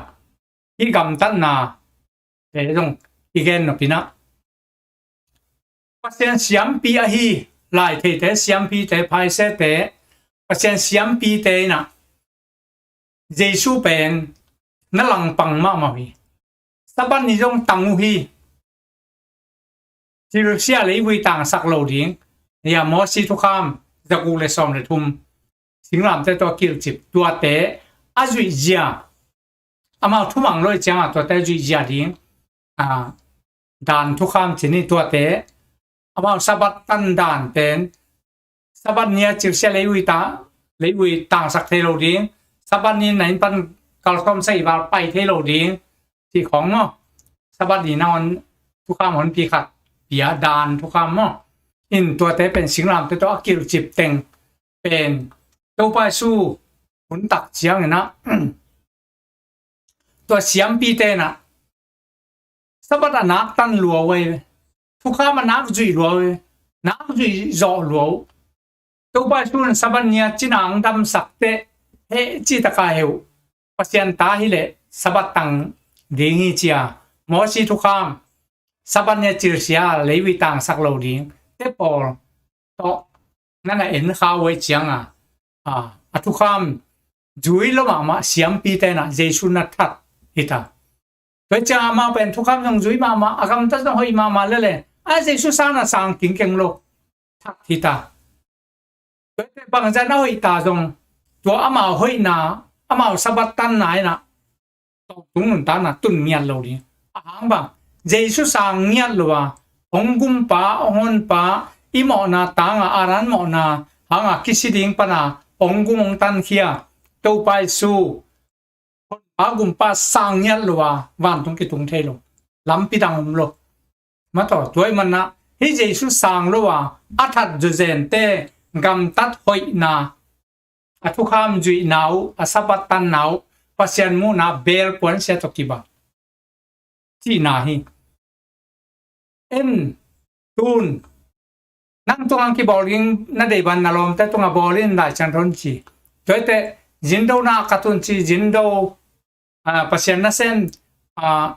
i gamtatnate zong i gen nop in ah, Pasian siampi ahi, laitheite siampite, Pharisaite, Pasian siampite in ah Jesu pen na langpang mahmah uh hi. Sabbath ni zong tang uh hi. Cilsia leivui tangsak lo ding. Hia, Mosi thukham zaguk le sawm le thum, singlamteh tawh kilhcip, tuate a zuihzia, amau thumang lo ahih ciangin tuate a zuihzia ding, a, dan thukham ci ni, tuate, amau Sabbath tan dan pen, Sabbath ni-a cilsia leivui ta, leivui tangsak thei lo ding, Sabbath ni na inn pan kalsawm sagih val pai thei lo ding, cih khawng maw. Sabbath ni nangawn thukham honpi khat pia, dan thukham maw. In tuate pen singlamteh tawh a kilhcip teng pen Topa Jesu hun tak ciangin ah, tua siampite in ah Sabbath a nak tan lua uh hi ve. Thukham a nak zuih lua uh hi ve. Nak zuih zawh lua uh. Topa Jesu in Sabbath ni-a cina hong damsak teh, heh, cih tak a heh uh, Pasian ta hi leh Sabbath tang ding hi ci-a, Mosi thukham, Sabbath ni-a cilsia leivui tangsak lo ding, te pawl tawh na na en kha uh ahih ciangin, a, a thukham zui lo mahmah siampite in ah Jesu na that hi ta. Tua ahih ciangin amau pen thukham zong zui mahmah, a gamtat zong hoih mahmah lel e, a, Jesu sang a sang kingkeng lo, that hi ta. Tua ahih teh bangzah a hoih ta zong, tua amau hoihna, amau Sabbath tanna in ah, tawh tung nuntakna tun ngiat lo ding. A hang bang, Jesu sang ngiat lo a, hong gumpa, hong honpa, i mawhna tangin, Adam mawhna hangin kisi ding panin hong gum hong tankhia Topa Jesu, Honpa Gumpa sang ngiat lo a, vantung kitung thei lo, lampi dang om lo. Mataw, tua ahih manin ah, hih Jesu sang lo a, a that zawzente gamtat hoihna, a thukham zuihna uh, a Sabbath tanna uh, Pasian muhna belpuan sia tawh kibang cihna hi. En, tun, nang tungah kibawl ding na deih bang na lawmte tungah bawl in, Lai Siangtho in ci. Tua hi teh, zindo na a kat un ci, zindo, a, Pasian nasem, a,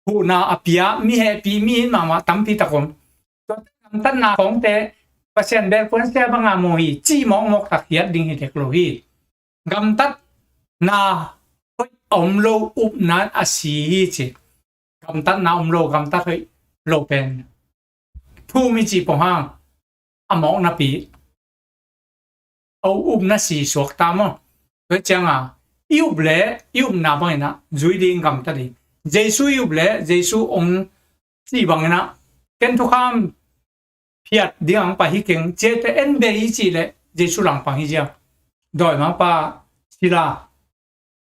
huhna a pia, mi hehpih, mi it mahmah tampi tak om. Tua teh gamtatna khawngte Pasian belpuan sia banga mu hi, cih mawkmawk tak hiat ding hi dek lo hi. Gamtatna hoih a om lo upna a si hi ci. Gamtatna om lo, gamtat hoih lo pen thu mi cih pong hang a mawk napi a upna si suak ta maw. Tua ciangin i up leh i upna bangin ah zui ding, gamta ding. Jesu i up leh Jesu hong cih bangin ah, ken thukham phiat ding hong pai hi keng, ciate en beh i cih leh Jesu langpang hi ziau. Dawimangpa Sila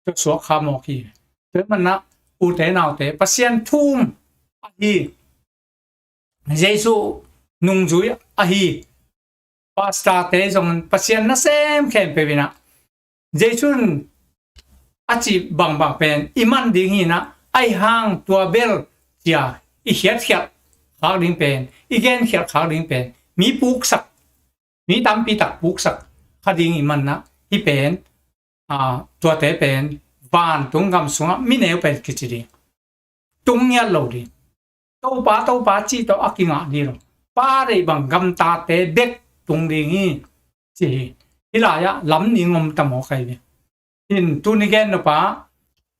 tua suak kha mawk hi. Tua manah ute naute, Pasian thu um ahi, Jesu nungzui ahi, pastorte zong Pasian nasem khempeuh inah Jesu in a cih bangbang pen i man ding hi inah, ahi hang tua bel cia i khiatkhiat khak ding pen, i genkhiat khak ding pen, mi puksak, mi tampi tak puksak kha ding i manah, hih pen, a, tuate pen vantung gam sungah mineu pen kici ding, tung ngiat lo ding, Topa, Topa cih tawh a kingah ding lo, Pa deih bang gamtate bek tung ding hi, ci hi. Hih lai-ah lam ning om ta mawk ahi ve. In tuni gen nop a,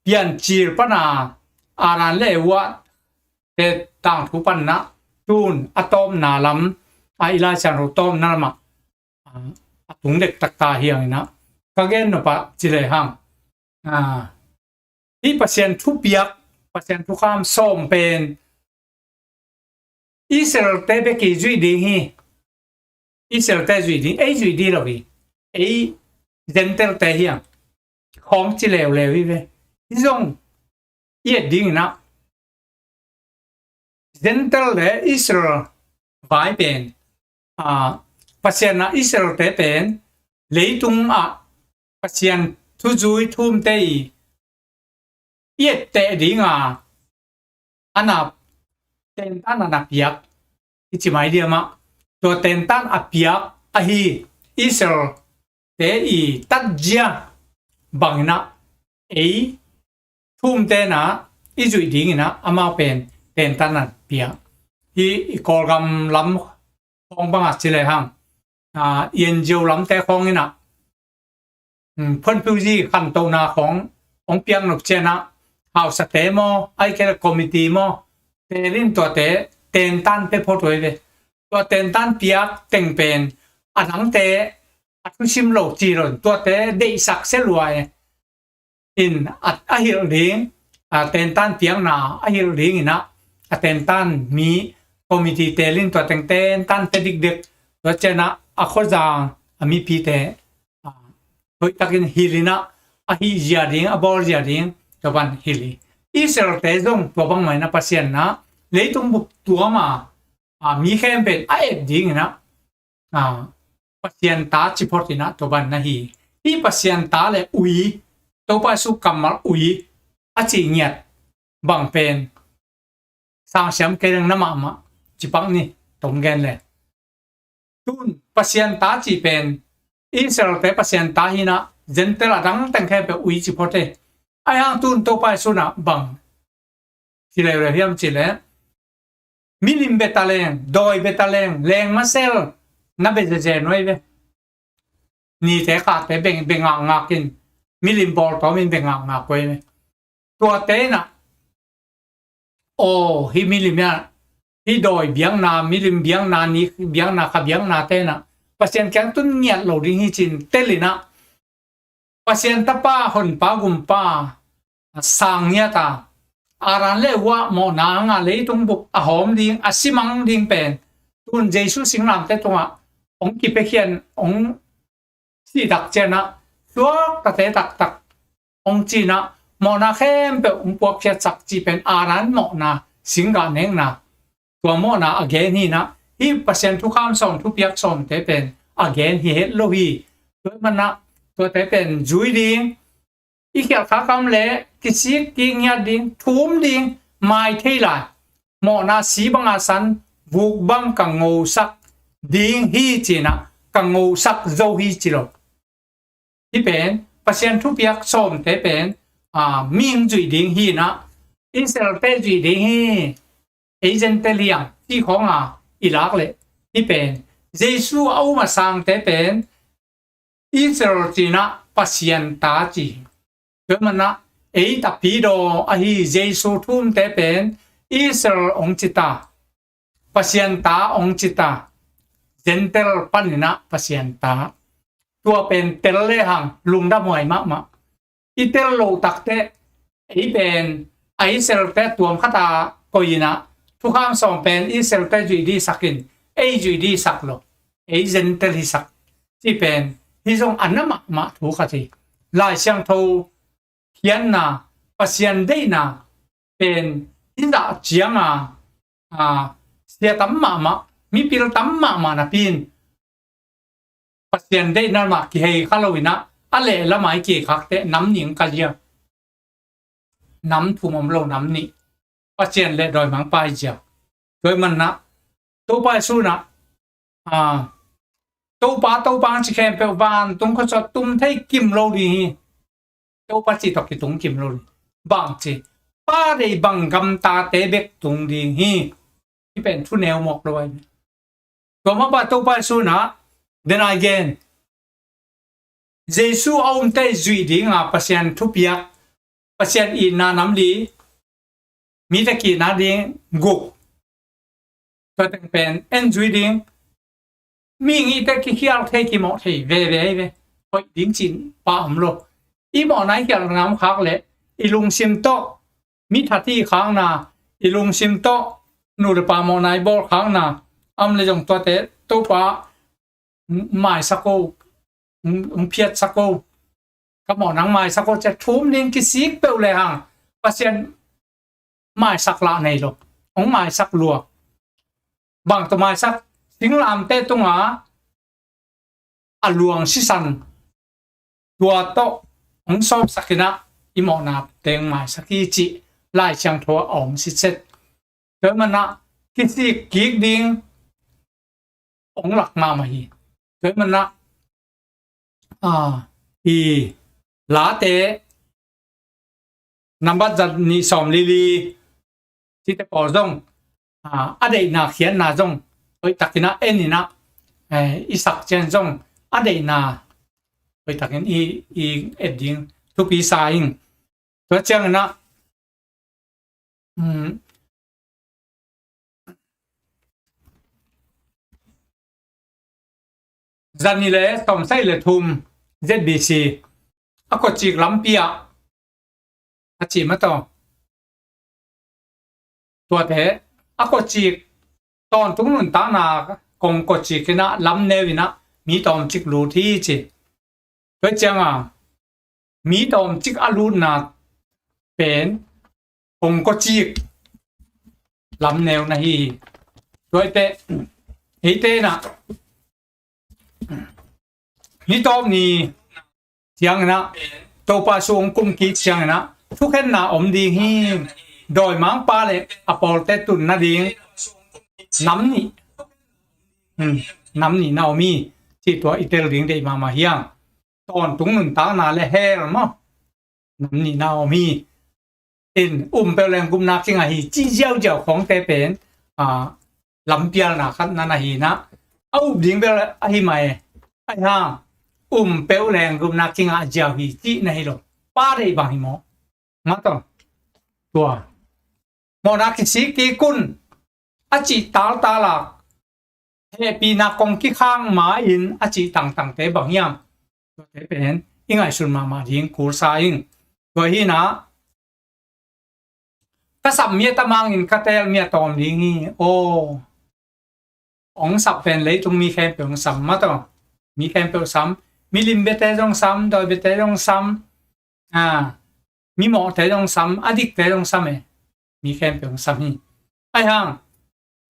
Piancil pana Adam le Eva te tangthu panah tun a tawpna lam, a i Lai Siangtho tawpna lamah, a, a tung dektak ta hi hang inah, ka gen nop a ci le hang, a, hih Pasian thupiak, Pasian thukham sawm pen Israel-te bek i zuih ding hi. Israel-te zuih ding, ei zuih ding lo hi. Ei Gentile-te hi hang, khawng ci leuleu hi ve. Hih zong i et ding inah, Gentile le Israel vai pen, a, Pasian ah Israel-te pen leitung ah Pasian thuzui thu umte i i etteh dinga a na tentan a na piak i ci mai diam ah, tua tentan a piak ahi Israel-te i tatzia bang inah ei thu umte na i zuih ding inah amau pen tentan a piak. Hih i Kawlgam lam khawng bangah ci le hang, a, N G O lamte khawng inah, um, phonphuzi khantohna khawng hong piak nop ciangah, hausate maw, ahih kei leh committee maw, tel in tuate tentan pia phot uh hi ve. Tua tentan piak teng pen a dangte a thusim lo ci lo in, tuate deihsak sia lua e. In a, a hilh ding, a, tentan piakna a hilh ding inah, a tentan mi committee tel in tua teng tentan pia dikdek, tua ciangah a khuazang a mipite, a, hoihtakin hilh inah, a hih zia ding, a bawl zia ding, tua bang hilh hi. Israel-te zong tua bangmah inah Pasian na leitung bup tuam a, a, mi khempeuh a et ding inah, a, Pasian ta ci phot inah tua bang na hi. Hih Pasian ta le ui, Topa Jesu kammal ui a cih ngiat bang pen sang siam kei leng na mahmah, ci pak ni, tong gen le. Tun Pasian ta cih pen Israel-te Pasian ta hi inah, Gentile a dang teng khempeuh ui ci phot e. Ahih hang tun Topa Jesu na bang ci leuleu hiam cih leh, milim bia ta leng, dawi bia ta leng, leng masel na bia zeze nuai ve. Nite khate beng, beng ngakngak in, milim bawltawm in beng ngakngak uh hi ve. Tuate inah, aw, hih milim inah, hih dawi biakna, milim biakna, ni biakna, kha biaknate inah Pasian kiang tun ngiat lo ding hi ci-in tel inah, Pasian Tapa, Honpa, Gumpa a sang ngiat a, Adam le Eva mawhna hanga leitung bup a hawm ding, a simang ding pen, tun Jesu singlamteh tungah hong kipiakhia in, hong sih tak ciangah, suaktate taktak hong ci inah, mawhna khempeuh hong puakkhiatsak cih pen Adam mawhna, singgah nekna, tua mawhna a gen hi inah, hih Pasian thukham sawm, thupiak sawmte pen a gen hi het lo hi. Tua manah tuate pen zui ding, i khialh khak a om leh kisik kingiat ding, thu um ding, mai thei lai. Mawhna si banga san, vuk bang ka ngosak ding hi ci inah, ka ngosak zo hi ci lo. Hih pen Pasian thupiak sawmte pen, a, mihing zuih ding hi inah, Israel-te zuih ding hi, ei Gentile hi hang cih khawng a i lak leh, hih pen Jesu a um a sangte pen Israel ci inah Pasian ta ci hi. Tua manah ei Tapidaw ahi Jesu thu umte pen Israel hong ci ta, Pasian ta hong ci ta, Gentile pan inah Pasian ta. Tua pen tel le hang lungdam huai mahmah. I tel loh takteh, ei pen a Israel-te tuam khat a koih inah, thukham sawm pen Israel-te zuih ding sak in, ei zuih ding sak lo, ei Gentile hi sak, cih pen hih zong a na mahmah thu khat hi. Lai Siangtho khiatna, Pasian deihna pen i zah cianga, a, sia tam mahmah, mipil tam mahmah napi in Pasian deihna lamah kihei kha lo inah, a leh lamah i kihei khak teh nam nih ka zia. Nam thum om lo, nam nih. Pasian le dawimangpa i zia. Tua ahih manah Topa Jesu inah, a, Topa, Topa hong ci khempeuh vantung khuasuah tum thei kim lo ding hi. Topa cih tawh kitung kim lo ding. Bang ci, Pa deih bang gamtate bek tung ding hi. Hih pen thu neu mawk lo ahi. Tua mah bang Topa Jesu inah, then again, Jesu a umte i zuih dinga Pasian thupiak, Pasian itna nam li, mite ki-itna ding guk. Tua teng pen en zui ding. Mihingte kikhial thei, kimawh thei veve hi ve. Hoih ding cih pah om lo. I mawhna i khialhna om khak leh i lungsim tawh mi that i khakna, i lungsim tawh nu le pa mawhna i bawl khakna, a om leh zong tuate Topa maisak o, hong phiatsak o, ka mawhna hong maisak o, ci-a thum ding. Kisik peuh lehang Pasian maisak lah nei lo, hong maisak lua. Bang tawh maisak? Singlamteh tunga a luang sisan, tua tawh hong sawpsak inah i mawhna teng maisak hi cih Lai Siangtho ah a om sitset. Tua ahih manah kisik kik ding hong lak mahmah hi. Tua ahih manah, a, i Late nambat za nih sawm li li cihte pawl zong, a, a deihna khiatna zong hoihtakin ah en inah, eh, i sak ciang zong a deihna hoihtakin i, i et ding thupi sa ing. Tua ciang inah, um, za nih le sawmsagih le thum Z B C, a kawcik lampi ah a ci mah tawh. Tuate a kawcik, tawntung nuntakna kong kawcik inah lam neu inah mi tawmcik lut hi ci. Tua cianga mi tawmcik a lutna pen kong kawcik lam neu na hi hi. Tua ahih teh eite inah ni tawp ni ciang inah Topa Jesu hong kum kik ciang inah thukhenna om ding hi. Dawimangpa le a pawlte tun nading nam nih, hmm, nam nih na om hi. Cih tua i tel ding deih mahmah hi hang. Tawntung nuntakna le hell maw, nam nih na om hi. In um peuh leng gupna kingah hi cih ziauziau khawngte pen, a, lampialna khat na na hi inah, a up ding bel ahi mah e. Ahi hang um peuh leng gupna kingah ziau hi cih na hi lo. Pa deih bang hi maw? Mah tawh tua mawhna kisik kik un a cih taltal a, hehpihna kong kikhak ma-in a cih tangtangte bang hiam? Tuate pen i ngaihsun mahmah ding kul sa ing. Tua hi inah ka sap mi a tam hangin ka teel mi a tawm ding hi. Aw, hong sap pen leitung mi khempeuh hong sam mah tawh. Mi khempeuh sam. Milim biate zong sam, dawi biate zong sam. A, mimawhte zong sam, a dikte zong sam e. Mi khempeuh hong sam hi. Ahi hang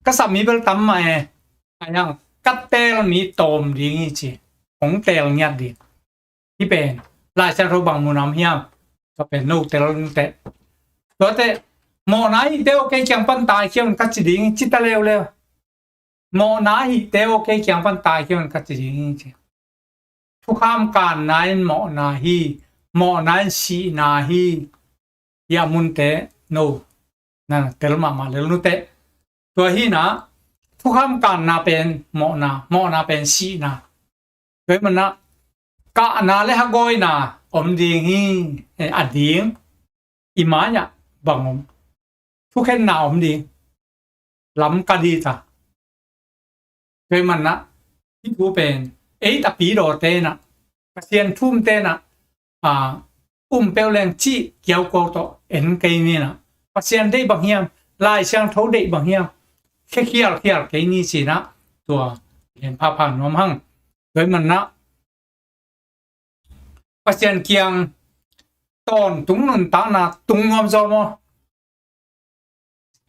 ka sap mi bel tam mah e. Ahi hang ka teel mi tawm ding hi ci. Hong teel ngiat ding. Hih pen Lai Siangtho bang mun a om hiam? Tua pen no tel nuteh. Tuate, mawhna hihte aw kei kiang pan taikhia un ka ci ding hi ci ta leuleu. Mawhna hihte aw kei kiang pan taikhia un ka ci ding hi ci. Thukham kanna in mawhna hi, mawhna in sihna hi. Hih a munte no na na tel mahmah lel nuteh. Tua hi inah thukham kanna pen mawhna, mawhna pen sihna. Tua ahih manah kahna le hagawina om ding hi. Eh, a ding i mai-ah bang om? Thukhenna om ding. Lam ka dita. Tua ahih manah hih thu pen ei tapidawte inah, Pasian thumte inah, a, um peuh leng cih kiaukuau tawh en kei ni inah, Pasian deih bang hiam, Lai Siangtho deih bang hiam, khia khialkhial kei ni ci inah tua len phapha nuam hang. Tua ahih manah Pasian kiang tawntung nuntakna tung nuam zaw maw?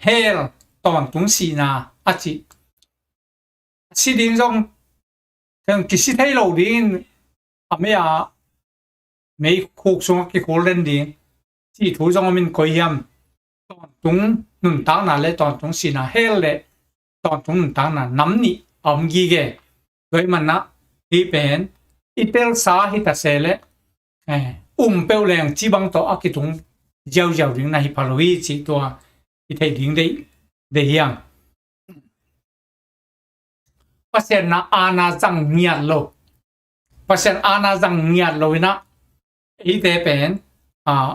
Hell, tawntung sihna a cih. A si ding zong, kisi thei lo dingin a mei a, mei khuk sungah kikhul den ding cih thu zong om in, koi hiam tawntung nuntakna le tawntung sihna, hell le tawntung nuntakna nam nih a om gige. Tua ahih manin ah hih pen i telsa hi ta se leh, eh, um peuh leng cih bang tawh a kitung ziauziau ding na hi pha lo hi cih tua i theih ding deih, deih hi hang. Pasian in ah aana zang ngiat lo. Pasian aana zang ngiat lo in ah eite pen, ah,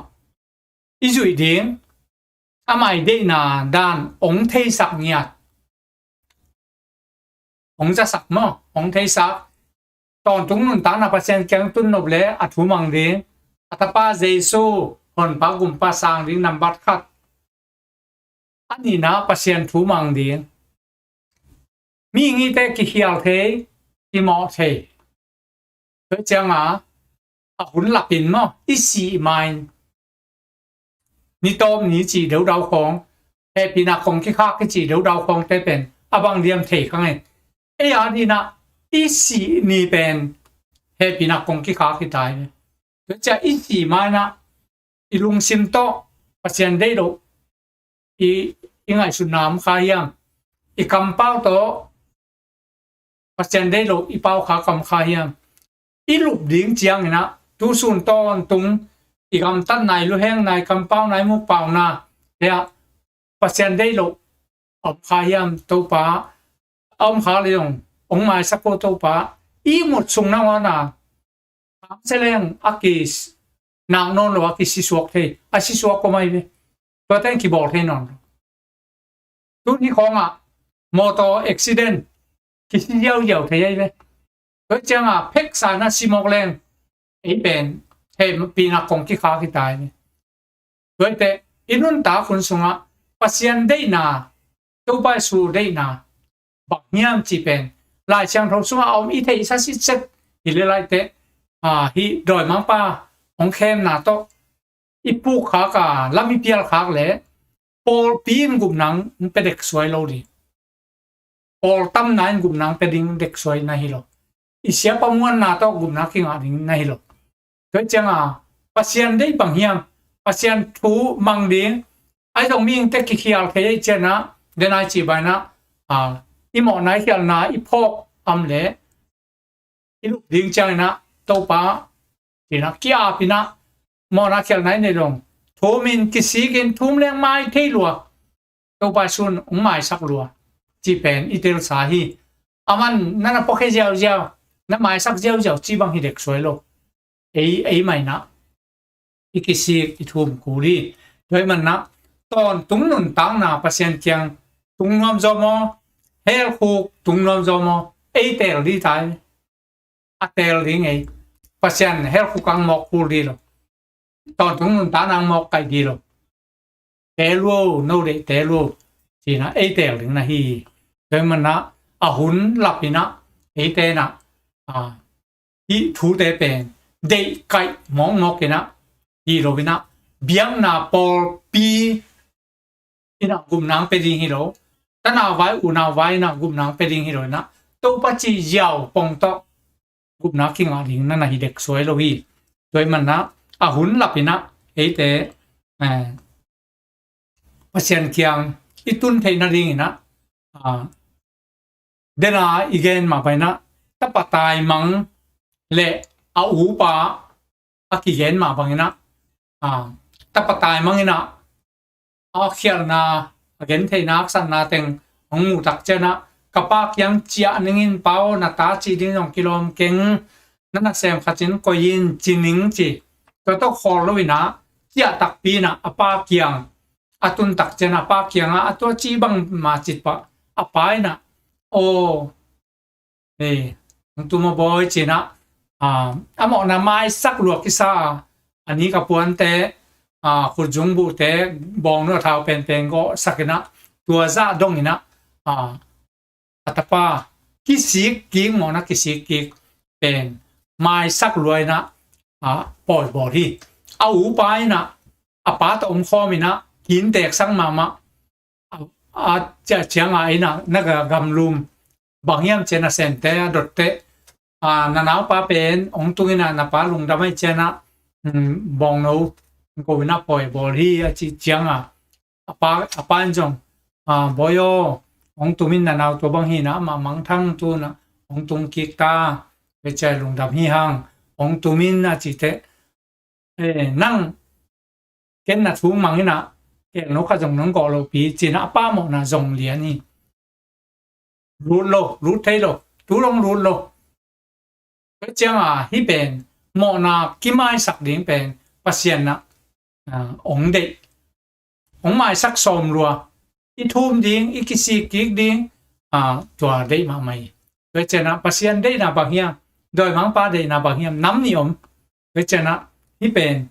i zuih ding, ama i deihna dan hong theisak ngiat, hong zasak maw, hong theisak. Tawntung nuntakna Pasian kiang tun nop le a thu mang ding, a Tapa Jesu, Honpa Gumpa sang ding nambat khat. A nihna Pasian thu mang ding. Mihingte kikhial thei, kimawh thei. Tua ciangin a hun lapin maw, i sih ma-in, ni tawp ni cih deuhdau khawng, hehpihna kong kikhak i cih deuhdau khawngte pen a bang diam thei kha ngei. Ei a dingin ah i sih ni pen hehpihna kong kikhak hi ta hi. Tua ciang i sih ma-in ah i lungsim tawh Pasian deih loh i, i ngaihsutna om kha hiam? I kampau tawh Pasian deih loh i pau kha kam kha hiam? I lup ding ciangin ah tusun tawntung i gamtatna, i luhengna, i kampauna, i mukpauna te ah Pasian deih loh a om kha hiam? Topa, a om kha leh zong hong maisak ko Topa, i mut sung nangawn a, a se leng a ki, nak nawn lo a kisisuak thei, a sisuak ko mai ve. Tua teng kibawl thei nawn lo. Tuni khawngah motor accident kisi ziauziau thei ahi ve. Tua ciangin pheksa in a si mawk leng ei pen hehpihna kong kikhak hi ta hi ve. Tua hi teh i nuntak hun sungah Pasian deihna, Topa Jesu deihna bang hiam cih pen Lai Siangtho sungah a om i theihsa sitset hi leh lai teh, ah, hih dawimangpa hong khemna tawh i puk khak a, lam i pial khak leh pawlpi in gupna hong pia dek suai lo ding. Pawl tamna in gupna hong pia ding dek suai na hi lo. I siapa muanna tawh gupna kingah ding na hi lo. Tua ciangin Pasian deih bang hiam? Pasian thu mang ding. Ahi zong mihingte kikhial thei ahih ciangin ah, den a i cih bangin ah, ah, i mawhna i khialna i phawk a om leh i lup ding ciangin ah Topa ci-in ah ki-ap in ah, mawhna khialna i neih zong thum in, kisik in, thum leng mai thei lua, Topa Jesu in hong maisak lua cih pen i telsa hi. Aman na na puakhia ziauziau, na maisak ziauziau cih bang hi dek suai lo. Ei, ei mah in ah i kisik i thum kul hi. Tua ahih manin ah tawntung nuntakna Pasian kiang tung nuam zaw maw? Hell khuk tung nuam zaw maw? Ei teel ding ta hi. A teel ding ei. Pasian hell khuk ah hong mawk kul ding lo. Tawntung nuntakna ah hong mawk kaih ding lo. Teel un, no deih teel un, ci-in ah ei teel ding na hi. Tua ahih manin ah a hun lap in ah eite in ah, ah, hih thute pen deih kaih mawkmawk in ah, hi lo in ah, biakna pawlpi in ah gupna hong pia ding hi lo. Tanau vai, unau vai in ah gupna hong pia ding hi lo in ah, Topa cih ziau pong tawh gupna kingah ding na na hi dek suai lo hi. Tua ahih manin ah a hun lap in ah eite, eh, Pasian kiang i tun theih nadingin ah, ah, den a i gen mah bangin ah, tapa taimang le a upa a kigen mah bangin ah, ah, tapa taimang in ah a khialhna, a gentheihna, a haksatna teng hong muh tak ciangin ah, ka pa kiang ciah ning in, pa aw, na ta cih ding zong kilawm keng, na nasem khat in koih in, ci ning ci. Tua tawh khawl lo in ah, ciah takpi in ah a pa kiang a tun tak ciangin a pa kiangah a tua cih bangmah cih pah a pa in ah, aw, eh, hong tum aw bawi, ci-in ah, ah, a mawhna maisak lua kisa a, a nik a puante, ah, khutzung buhte, bawngnu a thau penpen gawhsak in ah, tua zah dong in ah, ah, a tapa kisik kik, mawhna kisik kik pen maisak lua in ah, a, pawi bawl hi. A upa in ah a pa tawh om khawm in ah kinteeksak mahmah. A, a cia ciang a in ah na ga gamlum bang hiam ci a, nasemte a dotte, a, na naupa pen hong tung in ah na pa lungdam ahih ciangin ah, um, bawngno go in ah pawi bawl hi a cih ciang a, a pa, a pa in zong, a, bawi aw, hong tum in, na nau tua bang hi in ah amah mangthang, tu in ah hong tung kik ta, tua ciang lungdam hi hang, hong tum in a cih teh, e, nang ken na thu mang in ah, keelno khat zong nong gawh lopi ci in ah a pa mawhna zong lian hi. Lut lo, lut thei lo, tu dong lut lo. Tua ciang a hih pen mawhna kimaisak ding pen Pasian in ah, a, hong deih, hong maisak sawm lua, i thum ding, i kisik kik ding, a, tua deih mahmah hi. Tua ciang a Pasian deihna bang hiam, dawimangpa deihna bang hiam, nam nih om. Tua ciang a hih pen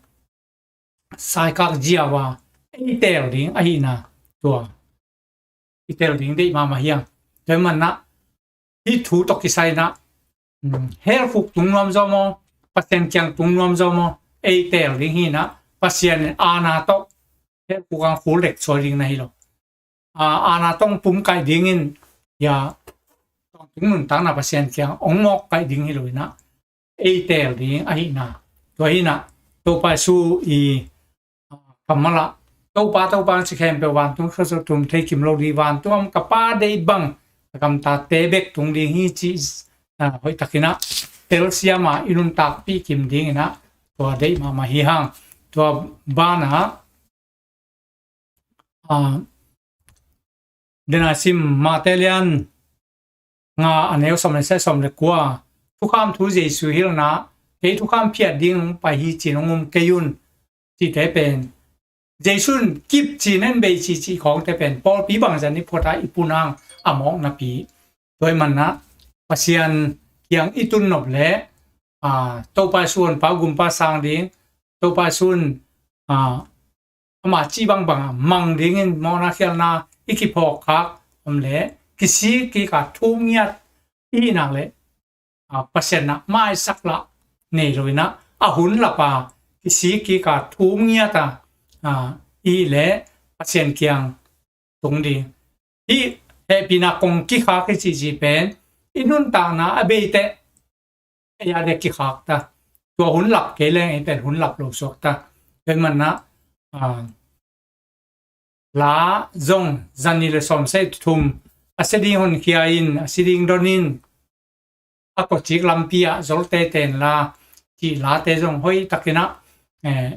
saikak ziau a ei teel ding ahihna, tua i teel ding deih mahmah hi hang. Tua ahih manin ah hih thu tawh kisai in ah, um, hell khuk tung nuam zaw maw, Pasian kiang tung nuam zaw maw, ei teel ding hi in ah, Pasian in aana tawh hell khuk ang khul dek suai ding na hi lo. A, aana tawh pum kaih ding in, ya, tawntung nuntakna Pasian kiang hong mawk kaih ding hi lo in ah, ei teel ding ahihna. Tua hi in ah, Topa Jesu i, a, kammal ah, Topa, Topa, ci khempeuh vantung khawsung tum thei kim lo ding, vantung a om ka Pa deih bang a gamtate bek tung ding hi, ci, a, hoih takin ah telsiam a i nuntakpih kim ding in ah, tua deih mahmah hi hang. Tua banah, a, den a sim Mate lian nga a neu sawm le sagih, sawm le kua, thukham thu, Jesu hilhna, kei thukham phiat ding pai hi ci-in hong um kei un, cihte pen, Jesu in kip ci-in en bei ci, cih khawngte pen pawlpi bangzah in i phuat a, i pun hang a mawk napi. Tua ahih manin ah Pasian kiang i tun nop leh, a, Topa Jesu honpa gumpa sang ding, Topa Jesu in, a, ama cih bangbang a mang dingin mawhna khialhna i kiphawk khak om leh, kisik kik a thum ngiat i hih nak leh, a, Pasian in ah maisak lah nei lo in ah, a hun lap a kisik kik a thum ngiat a, a, i hih leh Pasian kiang tung ding. Hih hehpihna kong kikhak hi cih, cih pen i nuntakna a bei teh ei a dek kikhak ta. Tua hun lap kei leng ei pen hun lap lo suak ta. Tua ahih manin ah, a, la zong, zan nih le sawmsagih thum, a sia ding honkhia in, a si ding don in, a kawcik lampi ah zol teitei inla, cih late zong hoih takin ah, eh,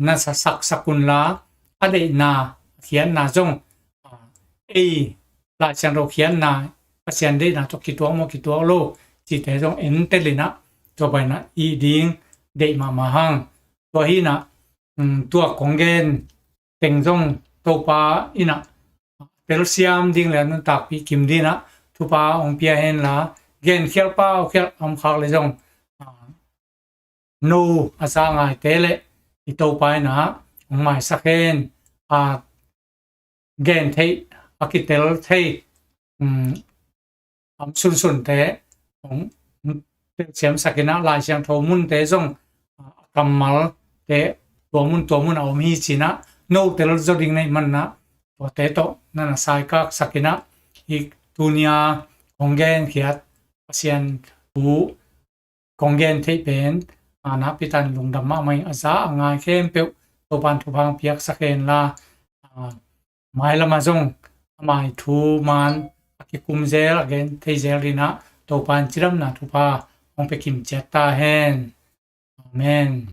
na sa-, saksak unla, a deihna, a khiatna zong, a, ei Lai Siangtho khiatna, Pasian deihna tawh kituak maw, kituak lo, cihte zong entel in ah, tua bang in ah i ding deih mahmah hang. Tua hi in ah, um, tua kong gen teng zong Topa in ah telsiam ding le nuntakpih kim ding in ah thupha hong pia hen la, genkhial paukhial a om khak leh zong, a, no a za ngaite le i Topa in ah hong maisak hen, a, gen theih, a kitel thei, um, a om sunsunte hong telsiamsak in ah, Lai Siangtho munte zong, a, kammalte tua mun, tua mun a om hi ci-in ah notel zaw ding na hih manin ah, tuate tawh na na saikaksak in ah, hih tuni-a kong genkhiat Pasian thu kong gen theih pen, a, nakpi takin lungdam mahmah ing. A za a ngai khempeuh Topa'n thupha hong piaksak hen la, a, mailam ah zong ama thu man a kikum zel, a gen thei zel ding in ah Topa'n cidamna thupha hong pia kim ciat ta hen. Amen.